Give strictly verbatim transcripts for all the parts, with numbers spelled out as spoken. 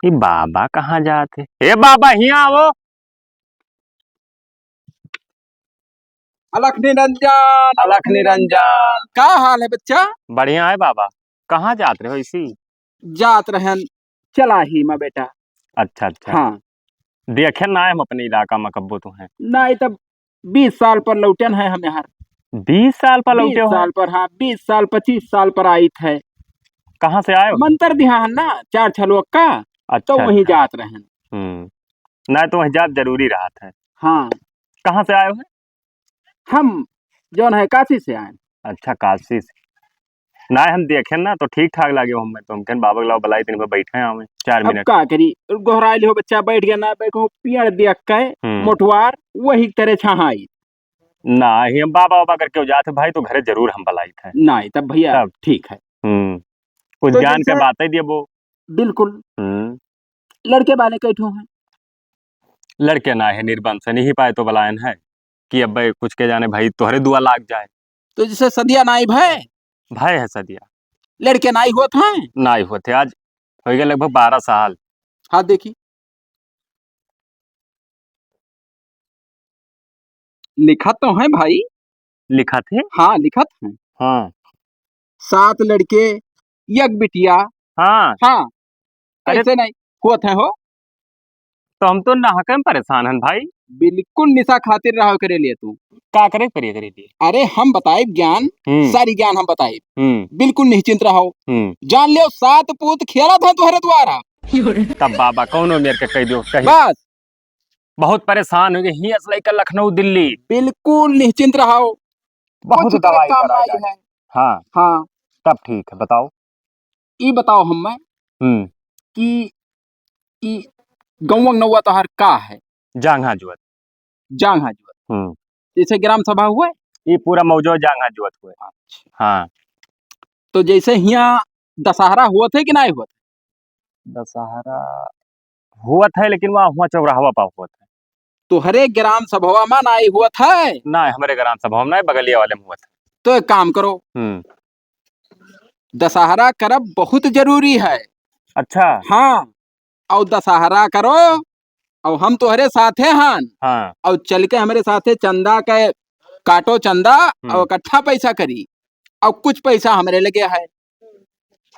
ई बाबा कहाँ जात है? ए बाबा, हियाँ आवो। अलख निरंजन, अलख निरंजन। का हाल है बच्चा? बढ़िया है बाबा। कहाँ जात रहे हो इसी? जात रहन चलाही मा बेटा। अच्छा, अच्छा। हाँ। देखे ना हम अपने इलाका मा कब्बो तुहें। नाहीं तब बीस साल पर लौटन है हम यहाँ। बीस साल पर लौटे हो? बीस साल पर, हाँ, बीस साल, पच्चीस साल पर आइत है। कहाँ से आए हो? मंतर दिहा है ना, चार छह लोग का, अच्छा, तो वहीं अच्छा। जात रहन। हम्म। नाहीं तो वहीं जात जरूरी रहत है। हाँ। कहाँ से आए हो? हम जौन है काशी से आए। अच्छा, काशी से। नाहीं, हम देखेन ना तो ठीक ठाक लागे हो हमें, तो हम कहन बाबा के लाओ बुलाई, दिन भर बैठे हैं हमें, चार अब मिनट। का करी, गोहराइल हो बच्चा, बैठ गया ना, बैठो पियड़ देख के, हम्म। मोटवार, वही तरह छहाई। नाहीं, हम बाबा बाबा करके जात है भाई, तो घरे जरूर हम बुलाई थे। नाहीं, तब भैया तब। ठीक है। हम्म। कुछ तो ज्ञान के जैसे बातें दिए वो। बिल्कुल। हम्म। लड़के बाले कै ठो हैं? लड़के ना है, निर्बंस है, नहीं पाए तो बलायन है कि अब भाई कुछ के जाने भाई तोहरे दुआ लाग जाए। तो जैसे सदिया नाई भय? भय है सदिया। लड़के नाई होत हैं? नाई होत है, आज हो गया लगभग बारह साल। हाँ, देखी। लिखत तो हैं भाई। लिखत है? हाँ, लिखत हैं। हाँ। सात लड़के, एक बिटिया। हाँ। हाँ। अरे कैसे नहीं होत हैं हो? तो हम तो नहके में परेशान हन भाई। बिल्कुल निशा खातिर रहो करे लिए तू। का करे करिए करे लिए? अरे हम बताइब ज्ञान, हम्म। सारी ज्ञान हम बताइब। हम्म। बिल्कुल निश्चिंत रहो। हम्म। जान लियो सात पूत खेलत हैं तोहरे द्वारा। तब बाबा कौनो मेर के कह दियो, कही। बस। बहुत परेशान हो गए, हियां से लेकर लखनऊ, दिल्ली। बिल्कुल निश्चिंत रहो। बहुत कुछ करे दवाई काम कराई नहीं जाए। है। हाँ। हाँ। तब ठीक है, बताओ। ई बताओ हमें हम्म। कि ई गौवा नौवा तोहार का है? जांघा जुअत। जांघा जुअत। हम्म। जैसे ग्राम सभा हुए? ई पूरा मौजो जांघा जुअत हुए। अच्छा। हाँ। तो जैसे हियां दशहरा हुअत है कि नाहीं हुअत? दशहरा हुअत है, लेकिन वहाँ, वहाँ चौराहवा पर हुअत है। तोहरे ग्राम सभवा में नाहीं हुअत है? नाहीं, हमरे ग्राम सभवा में नाहीं, बगलिया वाले में हुअत है। तो एक काम करो, हम्म। दशहरा करब बहुत जरूरी है। अच्छा। हाँ, और दशहरा करो, और हम तोहरे साथे हन। हाँ। और चल के हमरे साथे चंदा के काटो चंदा, हम्म। और इकट्ठा पैसा करी, और कुछ पैसा हमरे लगे है,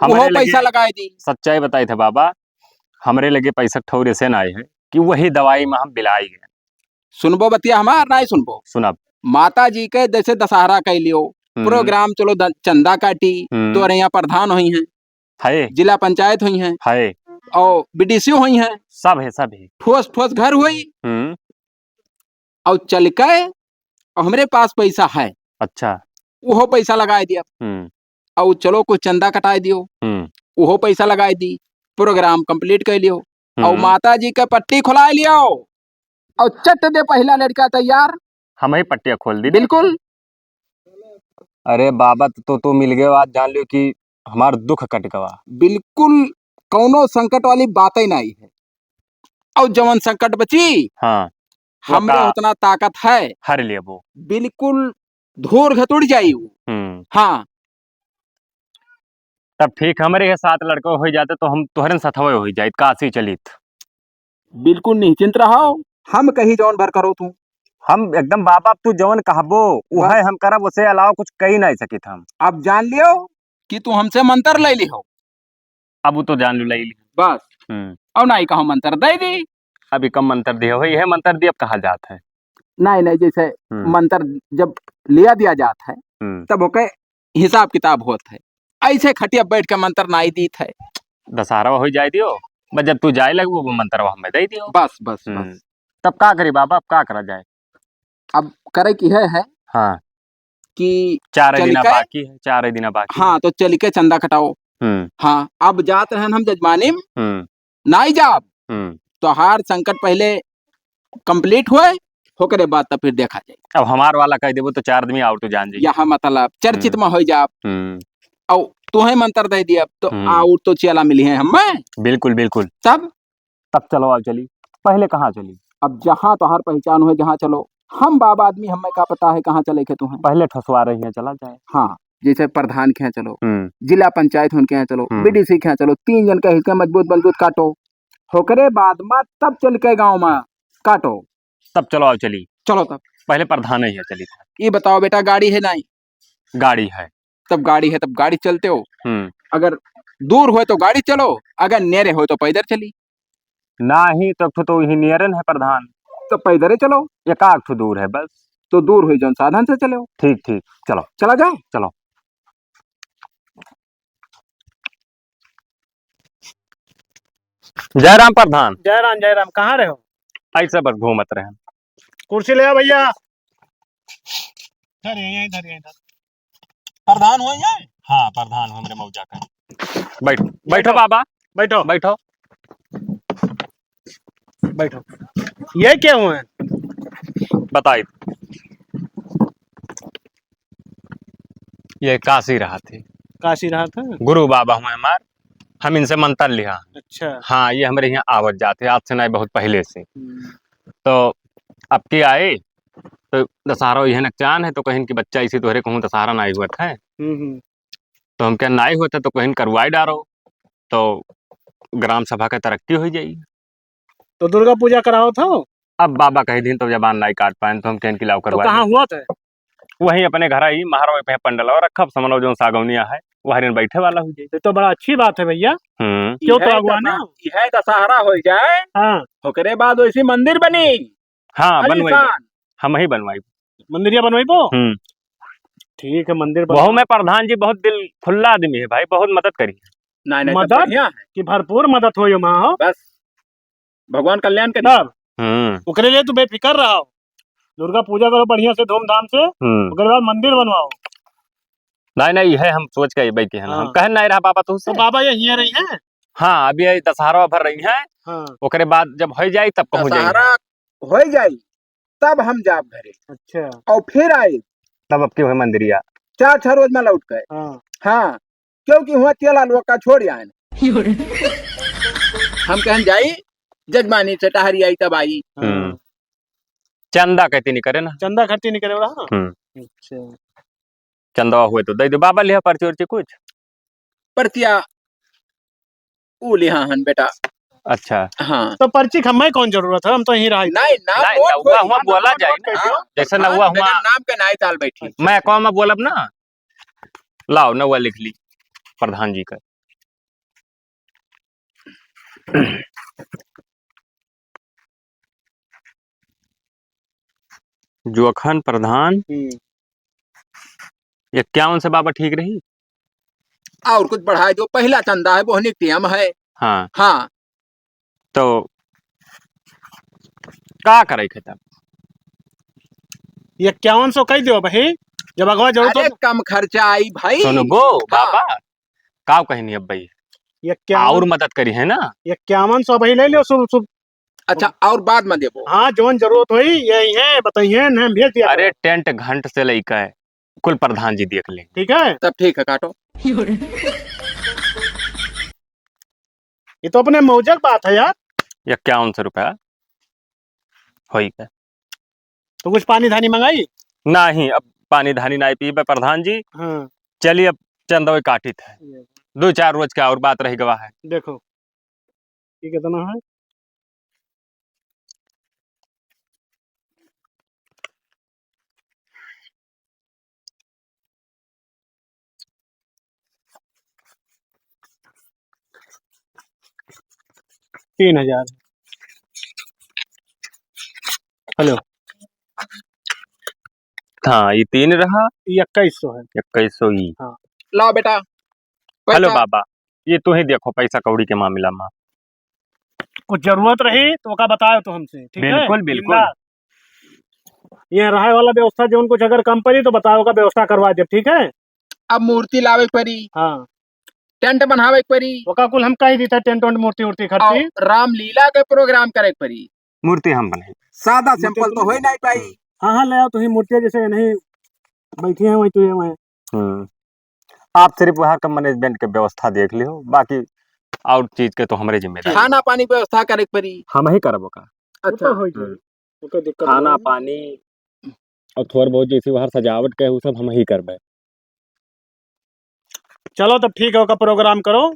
हमरे वो लगे पैसा लगाए दी। सच्चाई बताई थे बाबा, हमरे लगे पैसा ठौरे से ना आए है कि वही दवाई में हम बिलाई गए। सुनबो बतिया हमार, नाहीं सुनबो? सुनब। माता जी के जैसे दशहरा कह लियो, हम्म। प्रोग्राम चलो द-, चंदा काटी, हम्म। तोरे यहाँ प्रधान होई हैं, है। जिला पंचायत होई हैं, है। और बीडीसी होई हैं। सब है, सब है। ठोस ठोस घर होई। हम्म। और चल के, और हमरे पास पैसा है। अच्छा। वो पैसा लगाए दिया। हम्म। और चलो कुछ चंदा कटाए दियो। हम्म। वो पैसा लगाए दी। प्रोग्राम कंप्लीट कर लियो। और हम्म। माता जी के पट्टी खुलाए लियो। और चट दे पहला लड़का तैयार। हम ही पट्टिया खोल दी। बिल्कुल। अरे बाबा, तो, तो मिल गए, आज जान लियो कि हमार दुख कट गवा। बिल्कुल, कौनो संकट वाली बात ही नहीं है। और जवन संकट बची, हाँ, वो हमरे का उतना ताकत है। हर लेबो। बिल्कुल, धूर घतुड़ जाई वो। हम्म। हाँ। तब ठीक, हमरे के सात लड़के हो जाते तो हम तोहरे साथवे हो जाइत, काशी चलित। बिल्कुल निश्चिंत रहो, हम कही जौन भर करो तू। हम एकदम बाबा, तू जौन कहबो, बस। उहे हम करब, उसे अलावा कुछ कही नहीं सकित हम। अब जान लियो कि तू हमसे मंत्र ले लिहो। अब वो तो जान लियो, ले लियो। बस। हम्म। और नाहीं कहो मंत्र दे दी। अभी कम मंत्र दिए हो, यह मंत्र दिए, अब कहा जात है। नहीं, नहीं, जैसे हम्म। मंत्र जब लिया दिया जात है, हम्म। तब ओके हिसाब किताब होत है। ऐसे खटिया बैठ के मंत्र नाई दीत है। दशहरा हो जाए दियो, बस जब तू जाए लगबो, वो मंत्रवा हमें दे दियो। बस, बस, हम्म। बस। तब का करी बाबा, अब का करा जाए? अब करे की है, है हाँ। कि चार चल दिना के बाकी है, चार दिना बाकी हाँ, है। तो चल के चंदा कटाओ। हम्म। हाँ, अब जात रहन हम जजमानी में, हम्म। नाई जाब। हम्म। तोहार संकट पहले complete होए, ओकरे बाद तब फिर देखा जाए। अब हमार वाला कह देबो तो चार आदमी और तो जान जाइए। यहाँ मतलब चर्चित हम्म। में हो जाब। हम्म। और तुहे मंत्र दे दिया तो हम्म। और तो चेला मिली है हमें। बिल्कुल, बिल्कुल। तब? तब चलो, आओ चली। पहले कहाँ चली? अब जहाँ तोहार पहचान हो, जहाँ चलो। हम बाबा आदमी, हमें का पता है कहाँ चले के तुहे। पहले ठसवा रही है, चला जाए। हाँ, जैसे प्रधान के यहाँ चलो, हम्म। जिला पंचायत उनके यहाँ चलो, हम्म। बीडीसी के यहाँ चलो, तीन जन के हिसके मजबूत मजबूत काटो। ओकरे बाद मा तब चल के गाँव मा काटो। तब चलो, आओ चली। चलो तब। पहले प्रधान ही है, चली। ई बताओ बेटा, गाड़ी है नाई? गाड़ी है। तब गाड़ी है, तब गाड़ी चलते हो। हम्म। अगर दूर होय तो गाड़ी चलो, अगर नेरे होय तो पैदल चली। नाही, तो एक ठो तो इही नियरन है प्रधान। तो पैदल ही चलो। एक आध ठो दूर है बस। तो दूर होई जौन साधन से चलो। ठीक, ठीक, चलो। चला जाए? चलो। जय राम प्रधान। जय राम, जय राम। कहाँ रहे हो? ऐसे बस घूमत रहे। कुर्सी ले आ भैया। इधर, यहीं, इधर, यहीं, इधर। प्रधान हो ये? हाँ, प्रधान हो हमरे मौजा का। बैठ, बैठो बैठो। बाबा। बैठो। बैठो। बैठो। ये क्या हुआ है? बताई। ये काशी रहा थे। काशी रहा था? गुरु बाबा हुए हमार, हम इनसे मंतर लिहा। अच्छा। हाँ, ये हमरे यहाँ आवत जात है, आज से नाई, बहुत पहले से। हम्म। तो अब के आए, तो दशहरा इहे नकचान है, तो कहिन कि बच्चा इसी तोहरे कहूँ दशहरा नाई हुआ था। हम्म, हम्म। तो हम कहेन नाई हुआ था, तो कहिन करवाई डारो, तो ग्राम सभा का तरक्की हो जाई। तो दुर्गा पूजा करावत हो? अब बाबा कही दिन तो जबान नाई काट पाएन, तो हम कहेन कि लाओ तो करवाई कहाँ दे। हुआ था? वहीं अपने घर आई, महाराज पे पंडल और रखब, समझ लो जो सागौनिया है, वह दिन बैठे वाला हो जाए। ये तो बड़ा अच्छी बात है भैया। हम्म। क्यों तो यह अगुवान दशा-, है? यह दशहरा हो जाए, हाँ। ओकरे बाद वैसी मंदिर बनी। हाँ, बनवाई। आलीशान। हम ही बनवाई। मंदिरिया बनवाई बो? हम्म। ठीक है, मंदिर वहू बनवा- में प्रधान जी बहुत दिल खुला आदमी है भाई, बहुत मदद करी। नहीं, नहीं, तो मदद? बढ़िया है। कि भरपूर मदद हो यो माँ हो। बस। भगवान कल्याण करी। तब हम्म। ओकरे लिए तू बेफिकर रहो। दुर्गा पूजा करो बढ़िया से, धूमधाम से, हम्म। ओकरे बाद मंदिर बनवाओ। नहीं, नहीं, यह हम सोच के अइबे के हन। हम हाँ। कहन नहीं रहा बाबा तुमसे। तो बाबा ये हियाँ रही हैं? हाँ, अभी ये दशहरा भर रही हैं। हाँ। ओकरे बाद जब हो जाई तब पहुँच जाई। दशहरा हो जाई तब हम जाब घरे। अच्छा। और फिर आई। तब अब के हुए मंदिरिया। चार छह रोज में लौट गए। हाँ। हाँ। क्योंकि हुआ चेला लोग का छोड़ आए। हम कहन जाई, जजमानी से टहरी आई तब आई। हाँ। हम्म। चंदा कहती नहीं करे ना। चंदा खर्ची नहीं करे वाला, हाँ? हम्म। अच्छा। चंदवा हुए तो दे दो। बाबा लिहा पर्ची उर्ची कुछ? पर्चिया ऊ लिहा हन बेटा। अच्छा। हाँ। तो पर्ची का हमें कौन जरूरत है? हम तो यहीं रहा। नहीं, नाम नहीं, नौवा हुआ बोला जाए ना। जैसे हाँ, नौवा हुआ। नाम के नाई ताल बैठी। अच्छा, मैं अच्छा। कौन में बोलब ना? लाओ, नौवा लिख ली प्रधान जी का। जोखन प्रधान। हम्म। इक्यावन से बाबा ठीक रही? और कुछ बढ़ाए दो, पहला चंदा है, बोहनी टेम है। हाँ। हाँ। तो का करे के तब? इक्यावन सौ कह दियो भाई, जब अगवा जरूरत हो अरे तो। कम खर्चा आई भाई। सुनो गो हाँ। बाबा, का कहनी अब भाई? इक्यावन और मदद करी है ना? इक्यावन सौ भाई ले लो, शुभ, शुभ। अच्छा, और बाद में देबो। हाँ, जौन जरूरत होई, यही है, बताइए, हम भेज दिया अरे, करो। टेंट घंट से लेकर कुल प्रधान जी देख लें। ठीक है? तब ठीक है, काटो। ये तो अपने मौजक बात है यार। इक्यावन सौ रुपया होई का? तो कुछ पानी धानी मंगाई? नहीं, अब पानी धानी नहीं पीबे प्रधान जी। हाँ। चलिए, अब चंदवे काटित है। ये। दो चार रोज का और बात रह गवा है। देखो, ये कितना है? तीन हजार। हेलो। हाँ, ये तीन रहा। ये इक्कीस सौ है। इक्कीस सौ ही। हाँ। लाओ बेटा, हेलो पैसा। बाबा, ये तू ही देखो पैसा कौड़ी के मामला में। कुछ जरूरत रही तो ओका बताओ तो हमसे, ठीक है? बिल्कुल, बिल्कुल। बिंदास। ये रहे वाला व्यवस्था, जौन कुछ अगर कम पड़ी तो बताओ, ओका व्यवस्था करवा देब, ठीक है? अब मूर्ति लावे के पड़ी। हाँ। टेंट बनावे के पड़ी। ओका कुल हम कह दी था, टेंट वेंट, मूर्ति उर्ति खर्ची। और रामलीला के प्रोग्राम करे के पड़ी। मूर्ति हम बनाई। सादा मूर्ति simple तो तुम होई नहीं पाई। हाँ, हाँ, ले आओ, तुही मूर्ति जैसे नहीं बैठी है, वही तुही वही। हम्म। आप सिर्फ वहाँ का management के व्यवस्था देख लियो, बाकी और चीज के तो हमरे जिम्मेदारी। खाना पानी के व्यवस्था करे के पड़ी। हम ही करब का। अच्छा। वो तो हो जाई। हम्म। ओकर दिक्कत खाना नहीं है। पानी और थोड़ बहुत जैसे वहाँ सजावट के, वो सब हम ही करबे। चलो तब ठीक है, ओका प्रोग्राम करो,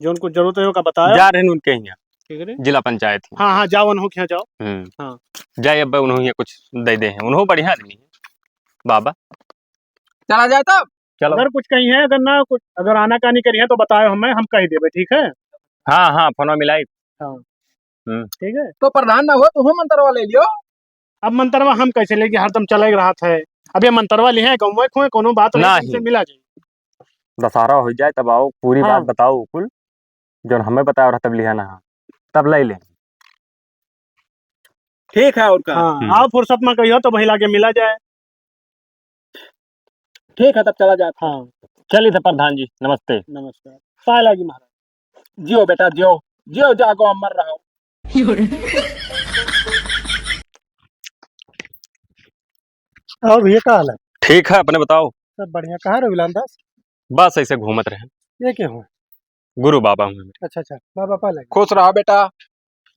जौन कुछ जरूरत है ओका बताओ। जा रहे हैं उनके यहाँ। ठीक है। जिला पंचायत ही। हाँ, हाँ, जाओ, उन्हों के यहाँ जाओ। हम्म। हाँ। जाए, अब उन्हों यहाँ कुछ दे दे हैं, उन्हों बढ़िया आदमी है बाबा। चला जाए तब? चलो। अगर कुछ कहीं है, अगर ना कुछ, अगर आनाकानी करी है तो बताओ हमें, हम कह देबे, ठीक है? हाँ, हाँ, फोनवा मिलाई। हाँ। हम्म। ठीक है। तो प्रधान ना हो, तुम मंतरवा ले लियो। अब मंतरवा हम कैसे लेके हरदम चले रहत है? अब ये मंतरवा लिहे, गौवे खोए, कोनो बात नहीं, नहीं। तुमसे मिला जाए। दशहरा हो जाए तब आओ, पूरी हाँ। बात बताओ कुल, जौन हमें बताओ रहा तब लिहा ना, तब ले ले। ठीक है, और का? हाँ, हम्म। आओ फुर्सत में कहियो तो वही लागे मिला जाए। ठीक है, तब चला जाए। हाँ। चलिए तो प्रधान जी, नमस्ते। नमस्कार। पाए लागी महाराज। जियो बेटा, जियो। जियो, जागो, अमर रहो। और भैया, का हाल है? ठीक है, अपने बताओ। सब बढ़िया। कहाँ रहो, विलान दास? बस ऐसे घूमत रहे। ये के हो? गुरु बाबा हूँ। अच्छा, अच्छा, बाबा पाए लागी। खुश रहो बेटा।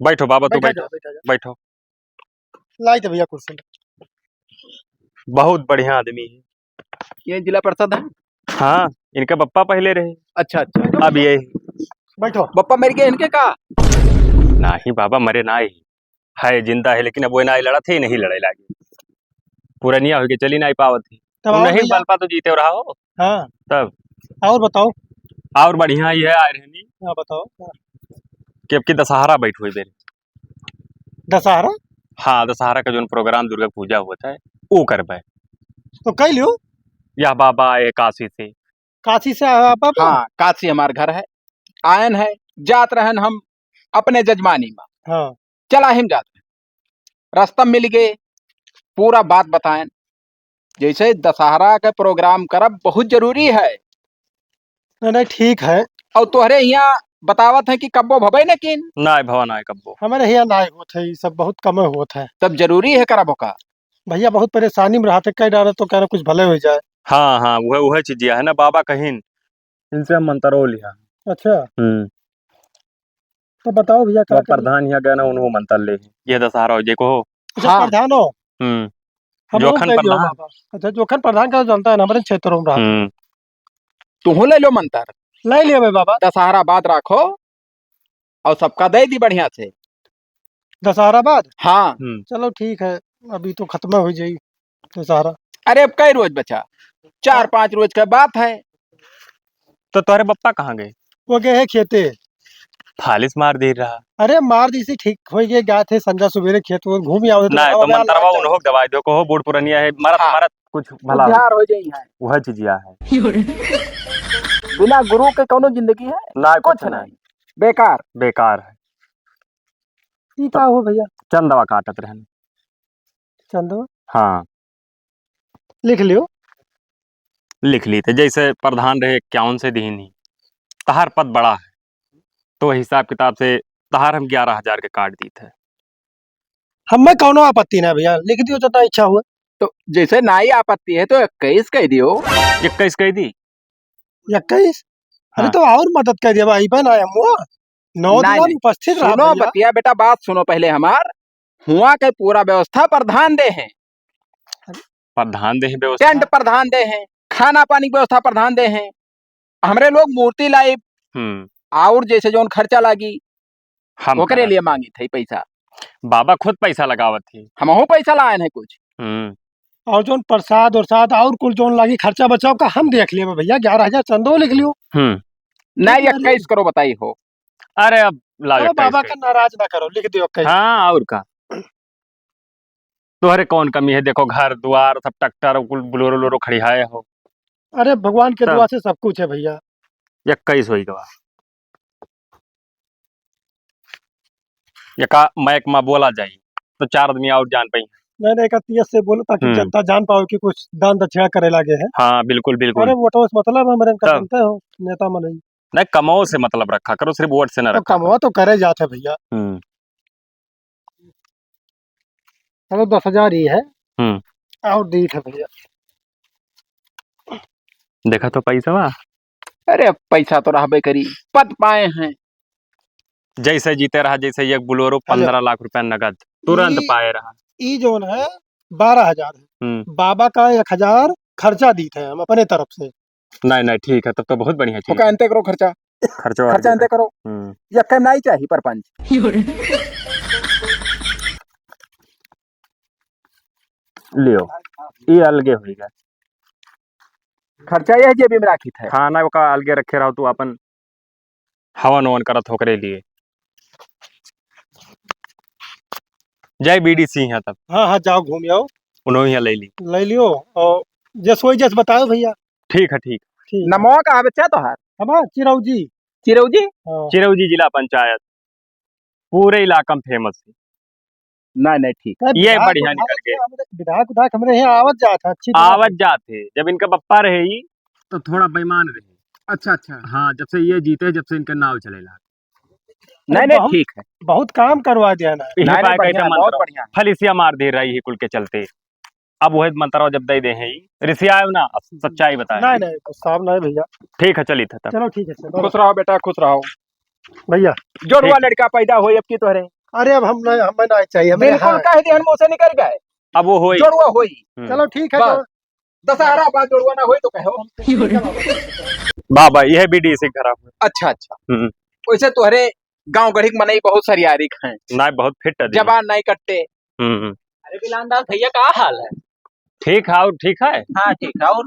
बैठो बाबा, तू बैठा बैठो। जाओ, बैठा जाओ। बैठो। लाई तो भैया कुर्सी। बहुत बढ़िया आदमी है। ये जिला परिषद है? हाँ, इनके पप्पा पहले रहे। अच्छा, अच्छा। अब ये। बैठो। पप्पा मर गए इनके का? नहीं बाबा, मरे ना ही। है, जिंदा है, लेकिन अब वो ना लड़त है, नहीं लड़े लागे। पुरनिया होके चली ना पावत है। तब वो और नहीं भैया। बल पा तो जीते रहा हो। हाँ। तब। और बताओ। और बढ़िया ही है, आए रहनी। हाँ, बताओ। कि अब की दशहरा बैठ हुई बेर। दशहरा? हाँ, दशहरा का जौन program दुर्गा पूजा होत है, वो करबे। तो कह लियो। यह बाबा आए काशी से। काशी से आया बाबा? हाँ, काशी हमार घर है। आयन है, जात रहन हम अपने जजमानी में। हाँ। चला हिम जात रहे। रास्ता में मिल गए, पूरा बात बताएन। जैसे दशहरा के program करब बहुत जरूरी है। नहीं, नहीं, ठीक है। और तोहरे यहाँ बतावत है कि कब्बो भबे न किन। ना भवा ना कब्बो। हमारे यहाँ ना होत है, ये सब बहुत कम होत है। तब जरूरी है करब का? भैया बहुत परेशानी में रहते, कह डाले तो कह रहे कुछ भले हो जाए। हाँ, हाँ, वह, वह चीज है ना बाबा कहिन, इनसे हम मंतरो लिया। अच्छा। हम्म। तो बताओ भैया, का वो करी? प्रधान यहाँ गए ना, उन्हों मंतर ले। ये दशहरा हो जे को हो। अच्छा, हाँ। प्रधान हो? हम्म। हम लोग जोखन दे दियो प्रधान। बाबा। अच्छा, जोखन प्रधान का जानता है ना, हमारे क्षेत्र में रहा। हम्म। तुहूँ ले लो मंतर। ले लियो भाई बाबा। दशहरा बाद रखो और सबका दे दी बढ़िया से। दशहरा बाद? हाँ। हम्म। चलो ठीक है, अभी तो खत्म हो जाई दशहरा। अरे अब कई रोज बचा? चार हाँ। पाँच रोज का बात है। तो तोहरे पप्पा कहाँ गए? वो गए हैं खेते। फालिस मार दे रहा। अरे मार दी से ठीक हो गए, गए थे संझा सुबेरे खेत वो घूम आओ तो ना, तो मंतरवा उन्हों दवाई दो, कहो बूढ़ पुरनिया है, मरत हाँ। मरत कुछ भला हो। उद्धार हो जाई है। वह चीजिया है। बिना गुरु के कौनो जिंदगी है? ना, कुछ कुछ नहीं। नहीं। बेकार। बेकार है। ई का हो भैया? चंदवा काटत रहन। चंदवा? हाँ। लिख लियो। लिख ली थे, जैसे प्रधान रहे इक्यावन से दीन ही, तहार पद बड़ा है, तो हिसाब किताब से तहार हम ग्यारह हजार के काट दी थे। हमें कौनो आपत्ति ना भैया, लिख दियो जितना इच्छा हुआ। तो जैसे ना ही आपत्ति है तो इक्कीस कह दियो। इक्कीस कह दी? इक्कीस? अरे हाँ। तो और मदद कर दिया भाई, बहन आया हुआ। नौ नहीं, दिन नहीं। उपस्थित रहा सुनो भैया। बतिया बेटा, बात सुनो पहले हमार। हुआ के पूरा व्यवस्था प्रधान दे हैं। प्रधान दे हैं व्यवस्था? टेंट प्रधान दे हैं, खाना पानी की व्यवस्था प्रधान दे हैं। हमरे लोग मूर्ति लाई हम्म। और जैसे जौन खर्चा लागी, हम ओकरे करा। लिए मांगी थे पैसा। बाबा खुद पैसा लगावत ही। हमहू पैसा लाए हैं कुछ। हम्म। और जौन प्रसाद उरसाद और कुल जौन लागी खर्चा बचाव का हम देख लेबे भैया, ग्यारह हजार चंदो लिख लियो। हम्म। नहीं, ठीक है। इक्कीस करो बताई हो। अरे अब लाओ अरे इक्कीस बाबा करो। का नाराज ना करो, लिख दियो इक्कीस। हाँ, और का। तोहरे कौन कमी है? देखो घर दुआर सब ट्रैक्टर कुल बोलेरो वोलेरो खड़ी है हो। अरे भगवान के तब। दुआ से सब कुछ है भैया। इक्कीस होई गवा। एका माइक मा बोला जाई, तो चार आदमी और जान पाई। नहीं, नहीं, एका तेज से बोलो, ताकि हम्म। जनता जान पावे कि कुछ दान दक्षिणा करे लागे है। हाँ, बिल्कुल, बिल्कुल। अरे, वोटवा से मतलब है, हमरे इनका तब। जानते हो, नेता मनई। नहीं, कमाओ से मतलब रखा करो, सिर्फ वोट से ना तो रखा करो। कमाओ तो करे जाते भैया। हम्म। चलो, दस हजार ही है। हम्म। और दीठ है भैया। देखा तो पैसवा। अरे, पैसा तो रहबे करी, पद पाए हैं। जैसे जीते रहा, जैसे एक बोलेरो, हेलो। पन्द्रह लाख रुपया नगद तुरंत ई, पाए रहा। ई जोन है, बारह हजार है। हम्म। बाबा का एक हजार खर्चा दीत है हम अपने तरफ से। नहीं, नहीं, ठीक है, तब तो बहुत बढ़िया चीज ओका है। अंते करो खर्चा। खर्चो खर्चा अलगे। अंते करो। हम्म। यक्के नाई चाही परपंच। लियो, ई अलगे होइगा। खर्चा यह जेबी में राखित है। खाना ओका अलगे रखे रहो, तू अपन हवन ओवन करत हो ओकरे लिए। जय बीडीसी यहाँ तब। हाँ, हाँ, जाओ घूम आओ। उन्होंने यहाँ ले ली। ले लियो, और जस वही जस बताओ भैया। ठीक है, ठीक। ठीक। नमवा का है बच्चा तोहार? हमार चिरौजी। चिरौजी? हाँ। चिरौजी जिला पंचायत, पूरे इलाका में famous है। नहीं, नहीं, ठीक। नहीं, ये विधायक बढ़िया उधायक निकल गए। हमरे, विधायक उधायक हमरे यहाँ आवत जात है, अच्छी तरह आवत से। जात है। जब इनका बप्पा रहे ही, तो थोड़ा बेईमान रहे। अच्छा, अच्छा। हाँ, जब से ये जीते, जब से इनका नाव चलेला। अरे नहीं, नहीं, बहुत, ठीक है। बहुत काम करवा दिया ना। इहे नहीं, नहीं, पाए बढ़िया, कहते बहुत मंत्र बढ़िया। फलिसिया मार दे रही है कुल के चलते। अब वही मंत्र जब दे दे हैं, रिसियाए ना, अब सच्चाई बताए। नहीं, नहीं, गुस्सा नहीं भैया। ठीक है, चलित है तब। चलो, ठीक है, चलो। खुश रहो बेटा, खुश रहो। भैया। जोड़वा ठीक। लड़का पैदा होई अब की तोहरे। अरे, अब हम नहीं, हमें नहीं चाहिए, हमें बिल्कुल हाँ। कह दिया, हम उसे निकल गए। अब वो होई। जोड़वा होई। हम्म। चलो, ठीक है, बस। चलो। दशहरा बाद जोड़वा ना होई तो कहो। बाबा, यह बीडीसी खराब है। अच्छा, अच्छा। हम्म। वैसे तोहरे गांव गढ़ी के मनई बहुत सरियारिक हैं। नहीं, बहुत fit है। जबान नहीं कट्टे। हम्म। अरे बिलान दास भैया, का हाल है? ठीक है, और ठीक है? हाँ, ठीक है, और?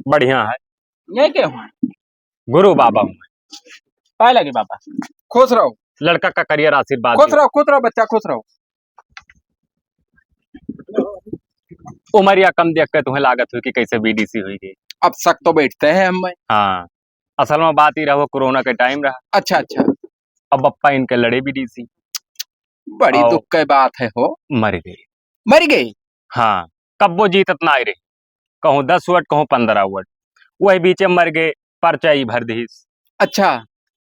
बढ़िया है। ये के हुआ? गुरु बाबा हुए। पाए लगे बाबा। खुश रहो। लड़का का करियर आशीर्वाद खुश दे। रहो, खुश रहो बच्चा, खुश रहो। उमरिया कम देख के तुम्हें लागत हुई कि कैसे बीडीसी हुई गई। अब शक तो बैठते हैं हम में। हाँ, असल में बात ही रहो, कोरोना के टाइम रहा। अच्छा, अच्छा। अब बप्पा इनके लड़े बीडीसी। बड़ी और दुख के बात है हो। मर गए। मर गए? हाँ, कब्बो जीतत ना रहे, कहूँ दस वोट, कहूँ पन्द्रह वोट, वही बीचे मर गए, पर्चा ही भर दीस। अच्छा।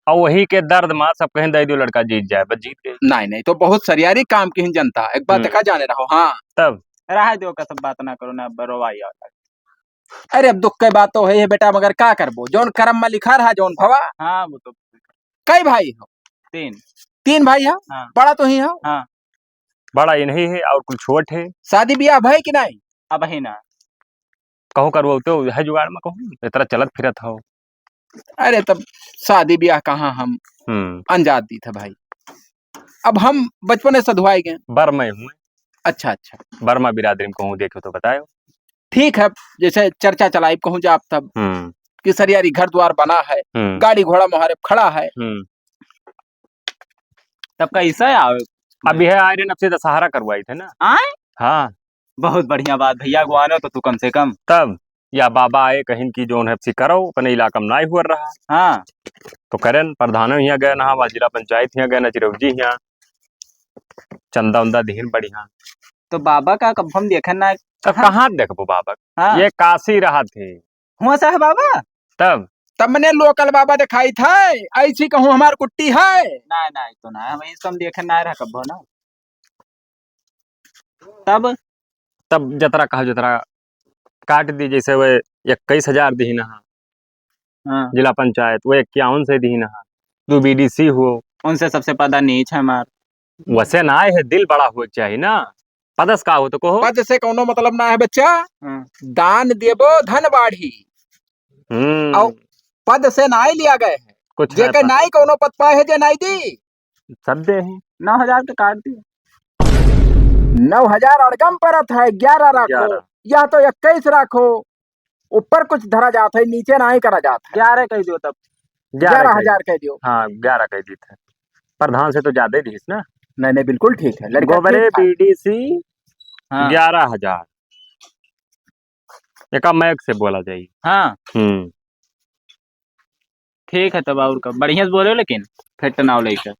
और वही के दर्द में सब कहें दे दियो लड़का जीत जाए, बस जीत गए। नहीं, नहीं, तो बहुत सरियारी काम की जनता, एक बात हम्म। देखा जाने रहो, हाँ। तब? रहा दो का सब बात ना करो ना, बरोवाई आवता। अरे अब दुख के बात तो है, है बेटा, मगर का करबो, जौन करम में लिखा रहा, जौन भवा। हाँ, वो तो। कई भाई हो? तीन। तीन भाई हो? हाँ। बड़ा तो ही हो? हाँ। बड़ा इन्हीं है और कुल छोट है। शादी ब्याह भई कि नहीं? अबही ना। कहूँ करवो तो है जुगाड़ में कहूँ, इतना चलत फिरत हो। अरे तब शादी ब्याह कहाँ हम हम्म। अंजात दी था भाई। अब हम बचपने से धुआई गए। बर्मा हुए। अच्छा, अच्छा। बर्मा बिरादरी में कहूँ देखो तो बतायो। ठीक है, जैसे चर्चा चलाई कहूँ जाप तब हम्म। कि सरियारी घर द्वार बना है, हम्म। गाड़ी घोड़ा मोहारे खड़ा है। हम्म। तब कैसे आवे? अब यह आए रहे, नफसे दशहरा करवाई थे ना। आए? हाँ। बहुत बढ़िया बात भैया, अगवानो तो तू कम से कम। तब या बाबा आए कहिन कि जौन है सी करो, अपने इलाका में नाई हुआ रहा। हाँ। तो करेन, प्रधानो हियाँ गए ना, वहाँ जिला पंचायत हियाँ गए ना, चिरौजी हियाँ चंदा उंदा दिहिन बढ़िया। तो बाबा का कब हम देखे ना। तब कहाँ? कहाँ देखबो बाबा? हाँ। ये काशी रहा थे। हुआ साहब बाबा? तब? तब मने लोकल बाबा दिखाई था, ऐसी कहूँ हमार कुट्टी है। ना, ना, तो ना, हम इसको हम देखे ना रहा कब ना। तब? तब जतरा कहा, जतरा काट दी, जैसे वे इक्कीस हजार दिहिन हा। हाँ। जिला पंचायत, वे इक्यावन से दिहिन हा। तू बीडीसी हो। उनसे सबसे पदा नीच है हमार। वैसे ना आए है, दिल बड़ा हो चाहिए ना। पद से का हो तो कहो। पद से कौनो मतलब ना है बच्चा। हाँ। दान देबो धन बाढ़ी। हम्म। और पद से नाई लिया गए है। कुछ है जेके पद। नाई कौनो पद पाए है जे नाई दी। सब दे हैं। नौ हजार के काट दिए। नौ हजार अड़गम परत है, ग्यारह राखो। ग्यारह। या तो इक्कीस राखो, ऊपर कुछ धरा जात है, नीचे नाई करा जात है। ग्यारह कह दियो तब। ग्यारह हजार कह दियो। हाँ, ग्यारह कह दी थे। प्रधान से तो ज्यादा ही दीस ना। नहीं, नहीं, बिल्कुल ठीक है। लड़का गोबरे ठीक ठाक। बीडीसी हाँ। ग्यारह हजार। एका माइक से बोला जाई। हाँ। हम्म। ठीक है, तब और का? बढ़िया से बोलो, लेकिन फिट ना हो लेकर।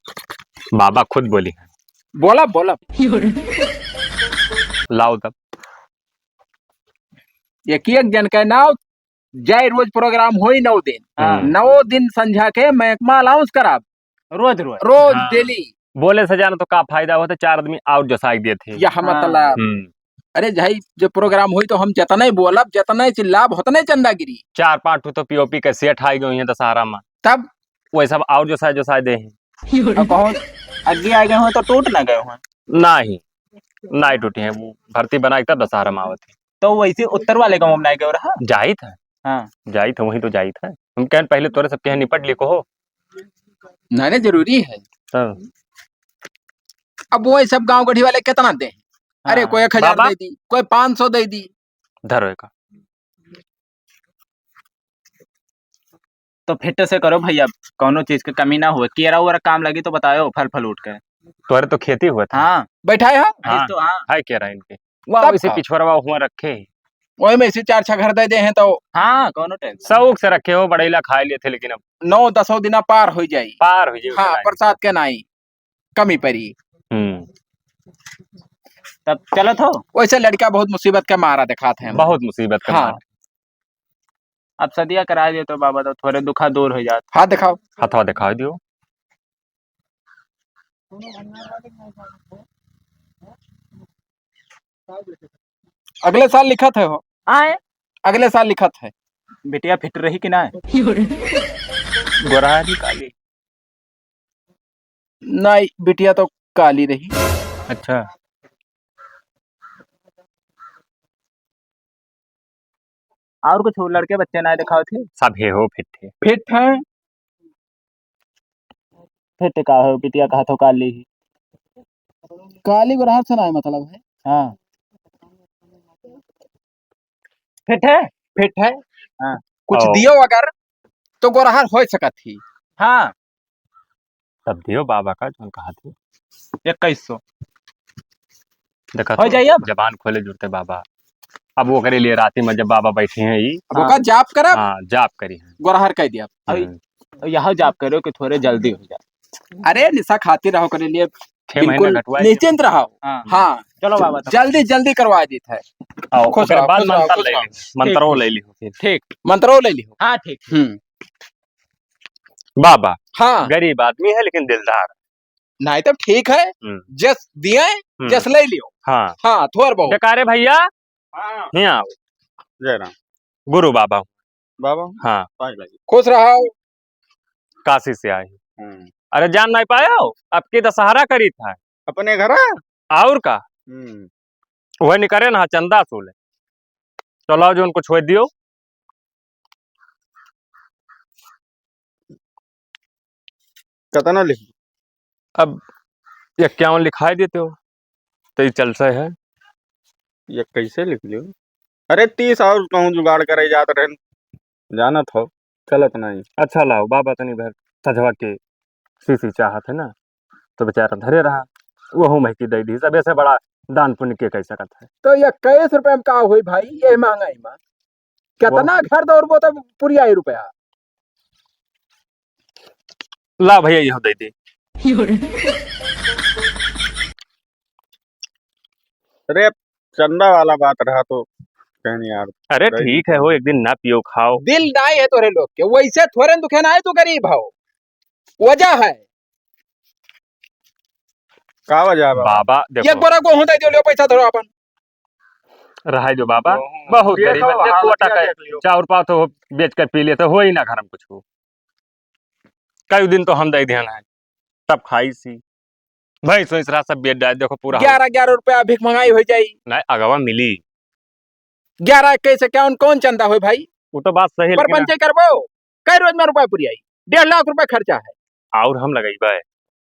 बाबा खुद बोली है। बोला, बोला। लाओ तब। एक एक जन का नाव जाए, रोज प्रोग्राम होई नौ दिन। हाँ। हम्म। नौ दिन संझा के महकमा अनाउंस कराब। रोज, रोज। रोज हाँ। डेली। बोले से जाना तो का फायदा होता, चार आदमी और जसाई देते। यह हाँ। मतलब। हम्म। अरे भाई, जो प्रोग्राम होई तो हम जतने बोलब, जतने चिल्लाब, होतने चंदागिरी। चार पांच ठो तो पीओपी के सेट आई गई हैं दशहरा में। तब? वही सब और जसाए, जसाए दे हैं। अब बहुत आगे आ गए हो तो टूट ना गए हो? नहीं, नहीं टूटे हैं। वो भर्ती बनाई तब दशहरा में आवत है। तो वैसे उत्तर वाले गाँव में नहीं गए रहा? जाइत है। हाँ। जाइत है, वहीं तो जाइत है। हम कहन पहले तोरे सब के यहाँ निपट लिए कहो। नहीं, नहीं, जरूरी है। तब? अब वो सब गाँव गढ़ी वाले कितना दे? अरे, हाँ। कोई एक हजार बाबा? दे दी, कोई पाँच सौ दे दी। धरो एका। तो फिट से करो भैया, कौनो चीज के कमी ना होए। केरा उरा काम लगी तो बतायो, फल फल उठ के। तोहरे तो खेती हुआ था। हाँ। बैठाए हो? अभी हाँ। तो हाँ। है केरा इनके। वाह, तब वैसे का? पिछुआरवा हुआ रखे ही। वही में से चार छह घर दे दे हैं तो हाँ, कौनो tension। शौक से रखे हो, बड़ैला खाए लिए थे, लेकिन अब नौ दसों दिना पार हो जाई। पार हो जाई, हाँ, उतना ही। प्रसाद के नाई कमी पड़ी। हम्म। तब चलत हो? वैसे लड़का बहुत मुसीबत के मारा दिखात है। बहुत मुसीबत के हाँ। मारा। अब सदिया करा दे तो बाबा तो थोड़े दुखा दूर हो जात। हाथ दिखाओ। हथवा दिखाई दियो। अगले साल लिखत है हो। आए? अगले साल लिखत है। बिटिया फिट रही कि ना? गोरहरी काली। नहीं, बिटिया तो काली रही। अच्छा। और कुछ लड़के बच्चे ना दिखाओ थे? सब है हो, फिट है। फिट है। फिट का हो, बिटिया कहा तो काली ही। काली गोरहर से ना मतलब है। हाँ। फिट है? फिट है। हाँ। कुछ ओ। दियो अगर तो गोरहर हो सकत ही। हाँ। तब दियो बाबा का, जौन कहा थे। इक्कीस सौ। देखा हो तो, जाइए अब। जबान खोले जुड़ते बाबा। अब वो करे लिए राती में जब बाबा बैठे हैं, ई अब हाँ। ओका जाप करब। हाँ, जाप करी हैं। गोरहर कह दिया। अभी हम्म। यहाँ जाप करो कि थोड़े जल्दी हो जाए। अरे, निशा खाती रहो करे लिए। छह महीने बिल्कुल घटवाई निश्चिंत रहो। हाँ। हाँ। चलो बाबा, तब। जल्दी, जल्दी करवा देत है। आओ, खुश ओकरे रहो, बाद खुश रहो, मंत्र खुश ले रहो। ली, मंत्रो ठीक। ले ली हो फिर। ठीक। मंत्रो ले ली हो। हाँ, ठीक। हम्म। बाबा, हाँ। गरीब आदमी है लेकिन दिलदार। नहीं तब ठीक है, हम्म। जस दिए, हम्म। जस ले लियो। हाँ। हाँ, थोर बहुत। डकारे भैया, हाँ। हियाँ आओ। जय राम। गुरु बाबा। बाबा। हाँ। पाँच लाख। खुश रहो। काशी से आए। हम्म। अरे जान नहीं पायो, आपके दशहरा करी था। अपने घर? और का? हम्म। वह निकरे ना, चंदा सूले। चलो, जो उनको छोड़ दियो। कितना लिख? अब इक्यावन लिखाई देते हो, तो ये चल से है। ये कैसे लिख लियो? अरे, तीस और कहूँ जुगाड़ करे जात रहे, जानत हो, चलत नहीं। अच्छा लाओ, बाबा तनी भर सजवा के शीशी चाहत है ना, तो बेचारा धरे रहा, वहू महकी दे दी। सब ऐसे बड़ा दान पुण्य के कह सकत है। तो ये इक्कीस रुपया में का होई भाई, ये महंगाई में? कितना वो घर दौड़बो तब पुरिया ही रुपया। ला भैया, यह दे दे। अरे, चंदा वाला बात रहा तो कहनी यार। अरे, ठीक है हो, एक दिन ना पियो खाओ। दिल नाई है तोरे लोग के, वैसे थोड़े दुखे ना है, तू गरीब हो, वजह है। का वजह है बाबा? बाबा, देखो। एक बोरा गेहूं दे दियो, लो पैसा धरो अपन। रहाई दो बाबा, गेहूं बहुत गरीब है। देखो, एक हालत कोटा का देख लियो। चाउर पाव तो बेच के पी लेते हो ही ना घर में कुछ हो। कई दिन तो हम दे दिहन है, तब खाई सी। भैंस वैंस रहा सब बेच डाल, देखो पूरा हो। ग्यारह ग्यारह रुपया भीख मंगाई हो जाई। नहीं, अगवा मिली। ग्यारह इक्कीस इक्यावन कौन चंदा होई भाई? वो तो बात सही है, पर लेकिन पंचे करबो, कई रोज में रुपया पुरियाई? डेढ़ लाख रुपया खर्चा है। और हम लगइबे,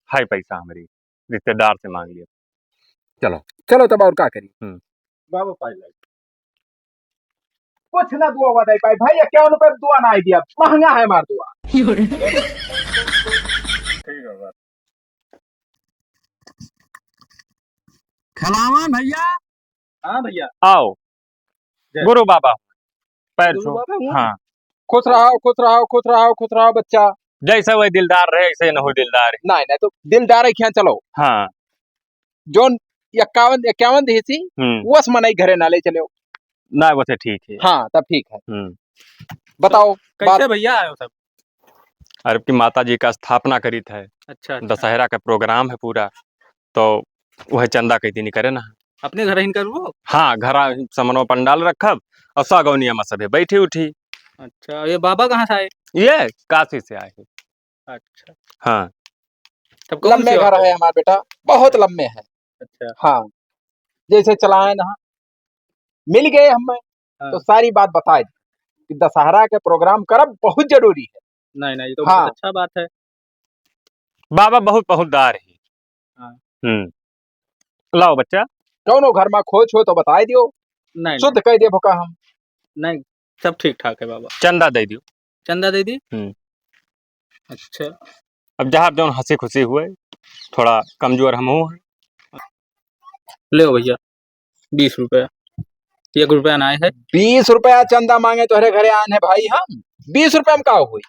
हाय पैसा हमरी रिश्तेदार से मांग लिया। चलो। चलो तब और का करी? हम्म। बाबा पाई लाई। कुछ ना दुआ हुआ दे पाई भाई, इक्यावन रुपया दुआ ना आई दिया, महंगा है हमार दुआ। ठीक है बाबा। खिलावन भैया। हाँ भैया। आओ। जय। गुरु बाबा, पैर गुरु छू। बाबा हुआ? हाँ। खुश रहो, खुश रहो, खुश रहो, खुश रहो बच्चा। जैसे वही दिलदार रहे, ऐसे न हो दिलदार। नहीं, नहीं, तो दिलदार है क्या, चलो। हाँ। जोन इक्यावन, इक्यावन देसी, हम्म। वस मनई घरे ना ले चलो। ना, वैसे ठीक है। हाँ, तब ठीक है। हम्म। बताओ, कैसे बात भैया आयो सब? अरे, की माता जी का स्थापना करित है। अच्छा, अच्छा। दशहरा का program है पूरा, तो वह चंदा कई दिन करे ना। अपने घर हिन करबो? हाँ, घरा समनवा पंडाल रखब और सगौनिया में सभे बैठी उठी। अच्छा, ये बाबा कहाँ से आए? ये काशी से आए हैं। अच्छा। हाँ। तब कौन लम्बे सी घर बात है? है हमार बेटा, बहुत लम्बे है। अच्छा। हाँ, जैसे चलाए ना, मिल गए हमें, हाँ। तो सारी बात बताए दी कि दशहरा के program करब बहुत जरूरी है। नहीं, नहीं, ये तो हाँ। बहुत अच्छा बात है। बाबा बहुत पहुँचदार ही। हाँ। हम्म। लाओ बच्चा। कौनो घर मा खोच हो तो बताइ दियो। नहीं, शुद्ध नहीं। कहि देबो का हम। नहीं, सब ठीक ठाक है बाबा। चंदा दइ दियो। चंदा दइ दी? हम्म। अच्छा। अब जहाँ जौन हँसी खुसी हुए, थोड़ा कमजोर हमहू हैं। लेओ भइया, बीस रुपया। एक रुपया नाहीं है। बीस रुपया चंदा माँगे तोहरे घरे आन है भाई हम? बीस रुपया मा का होई?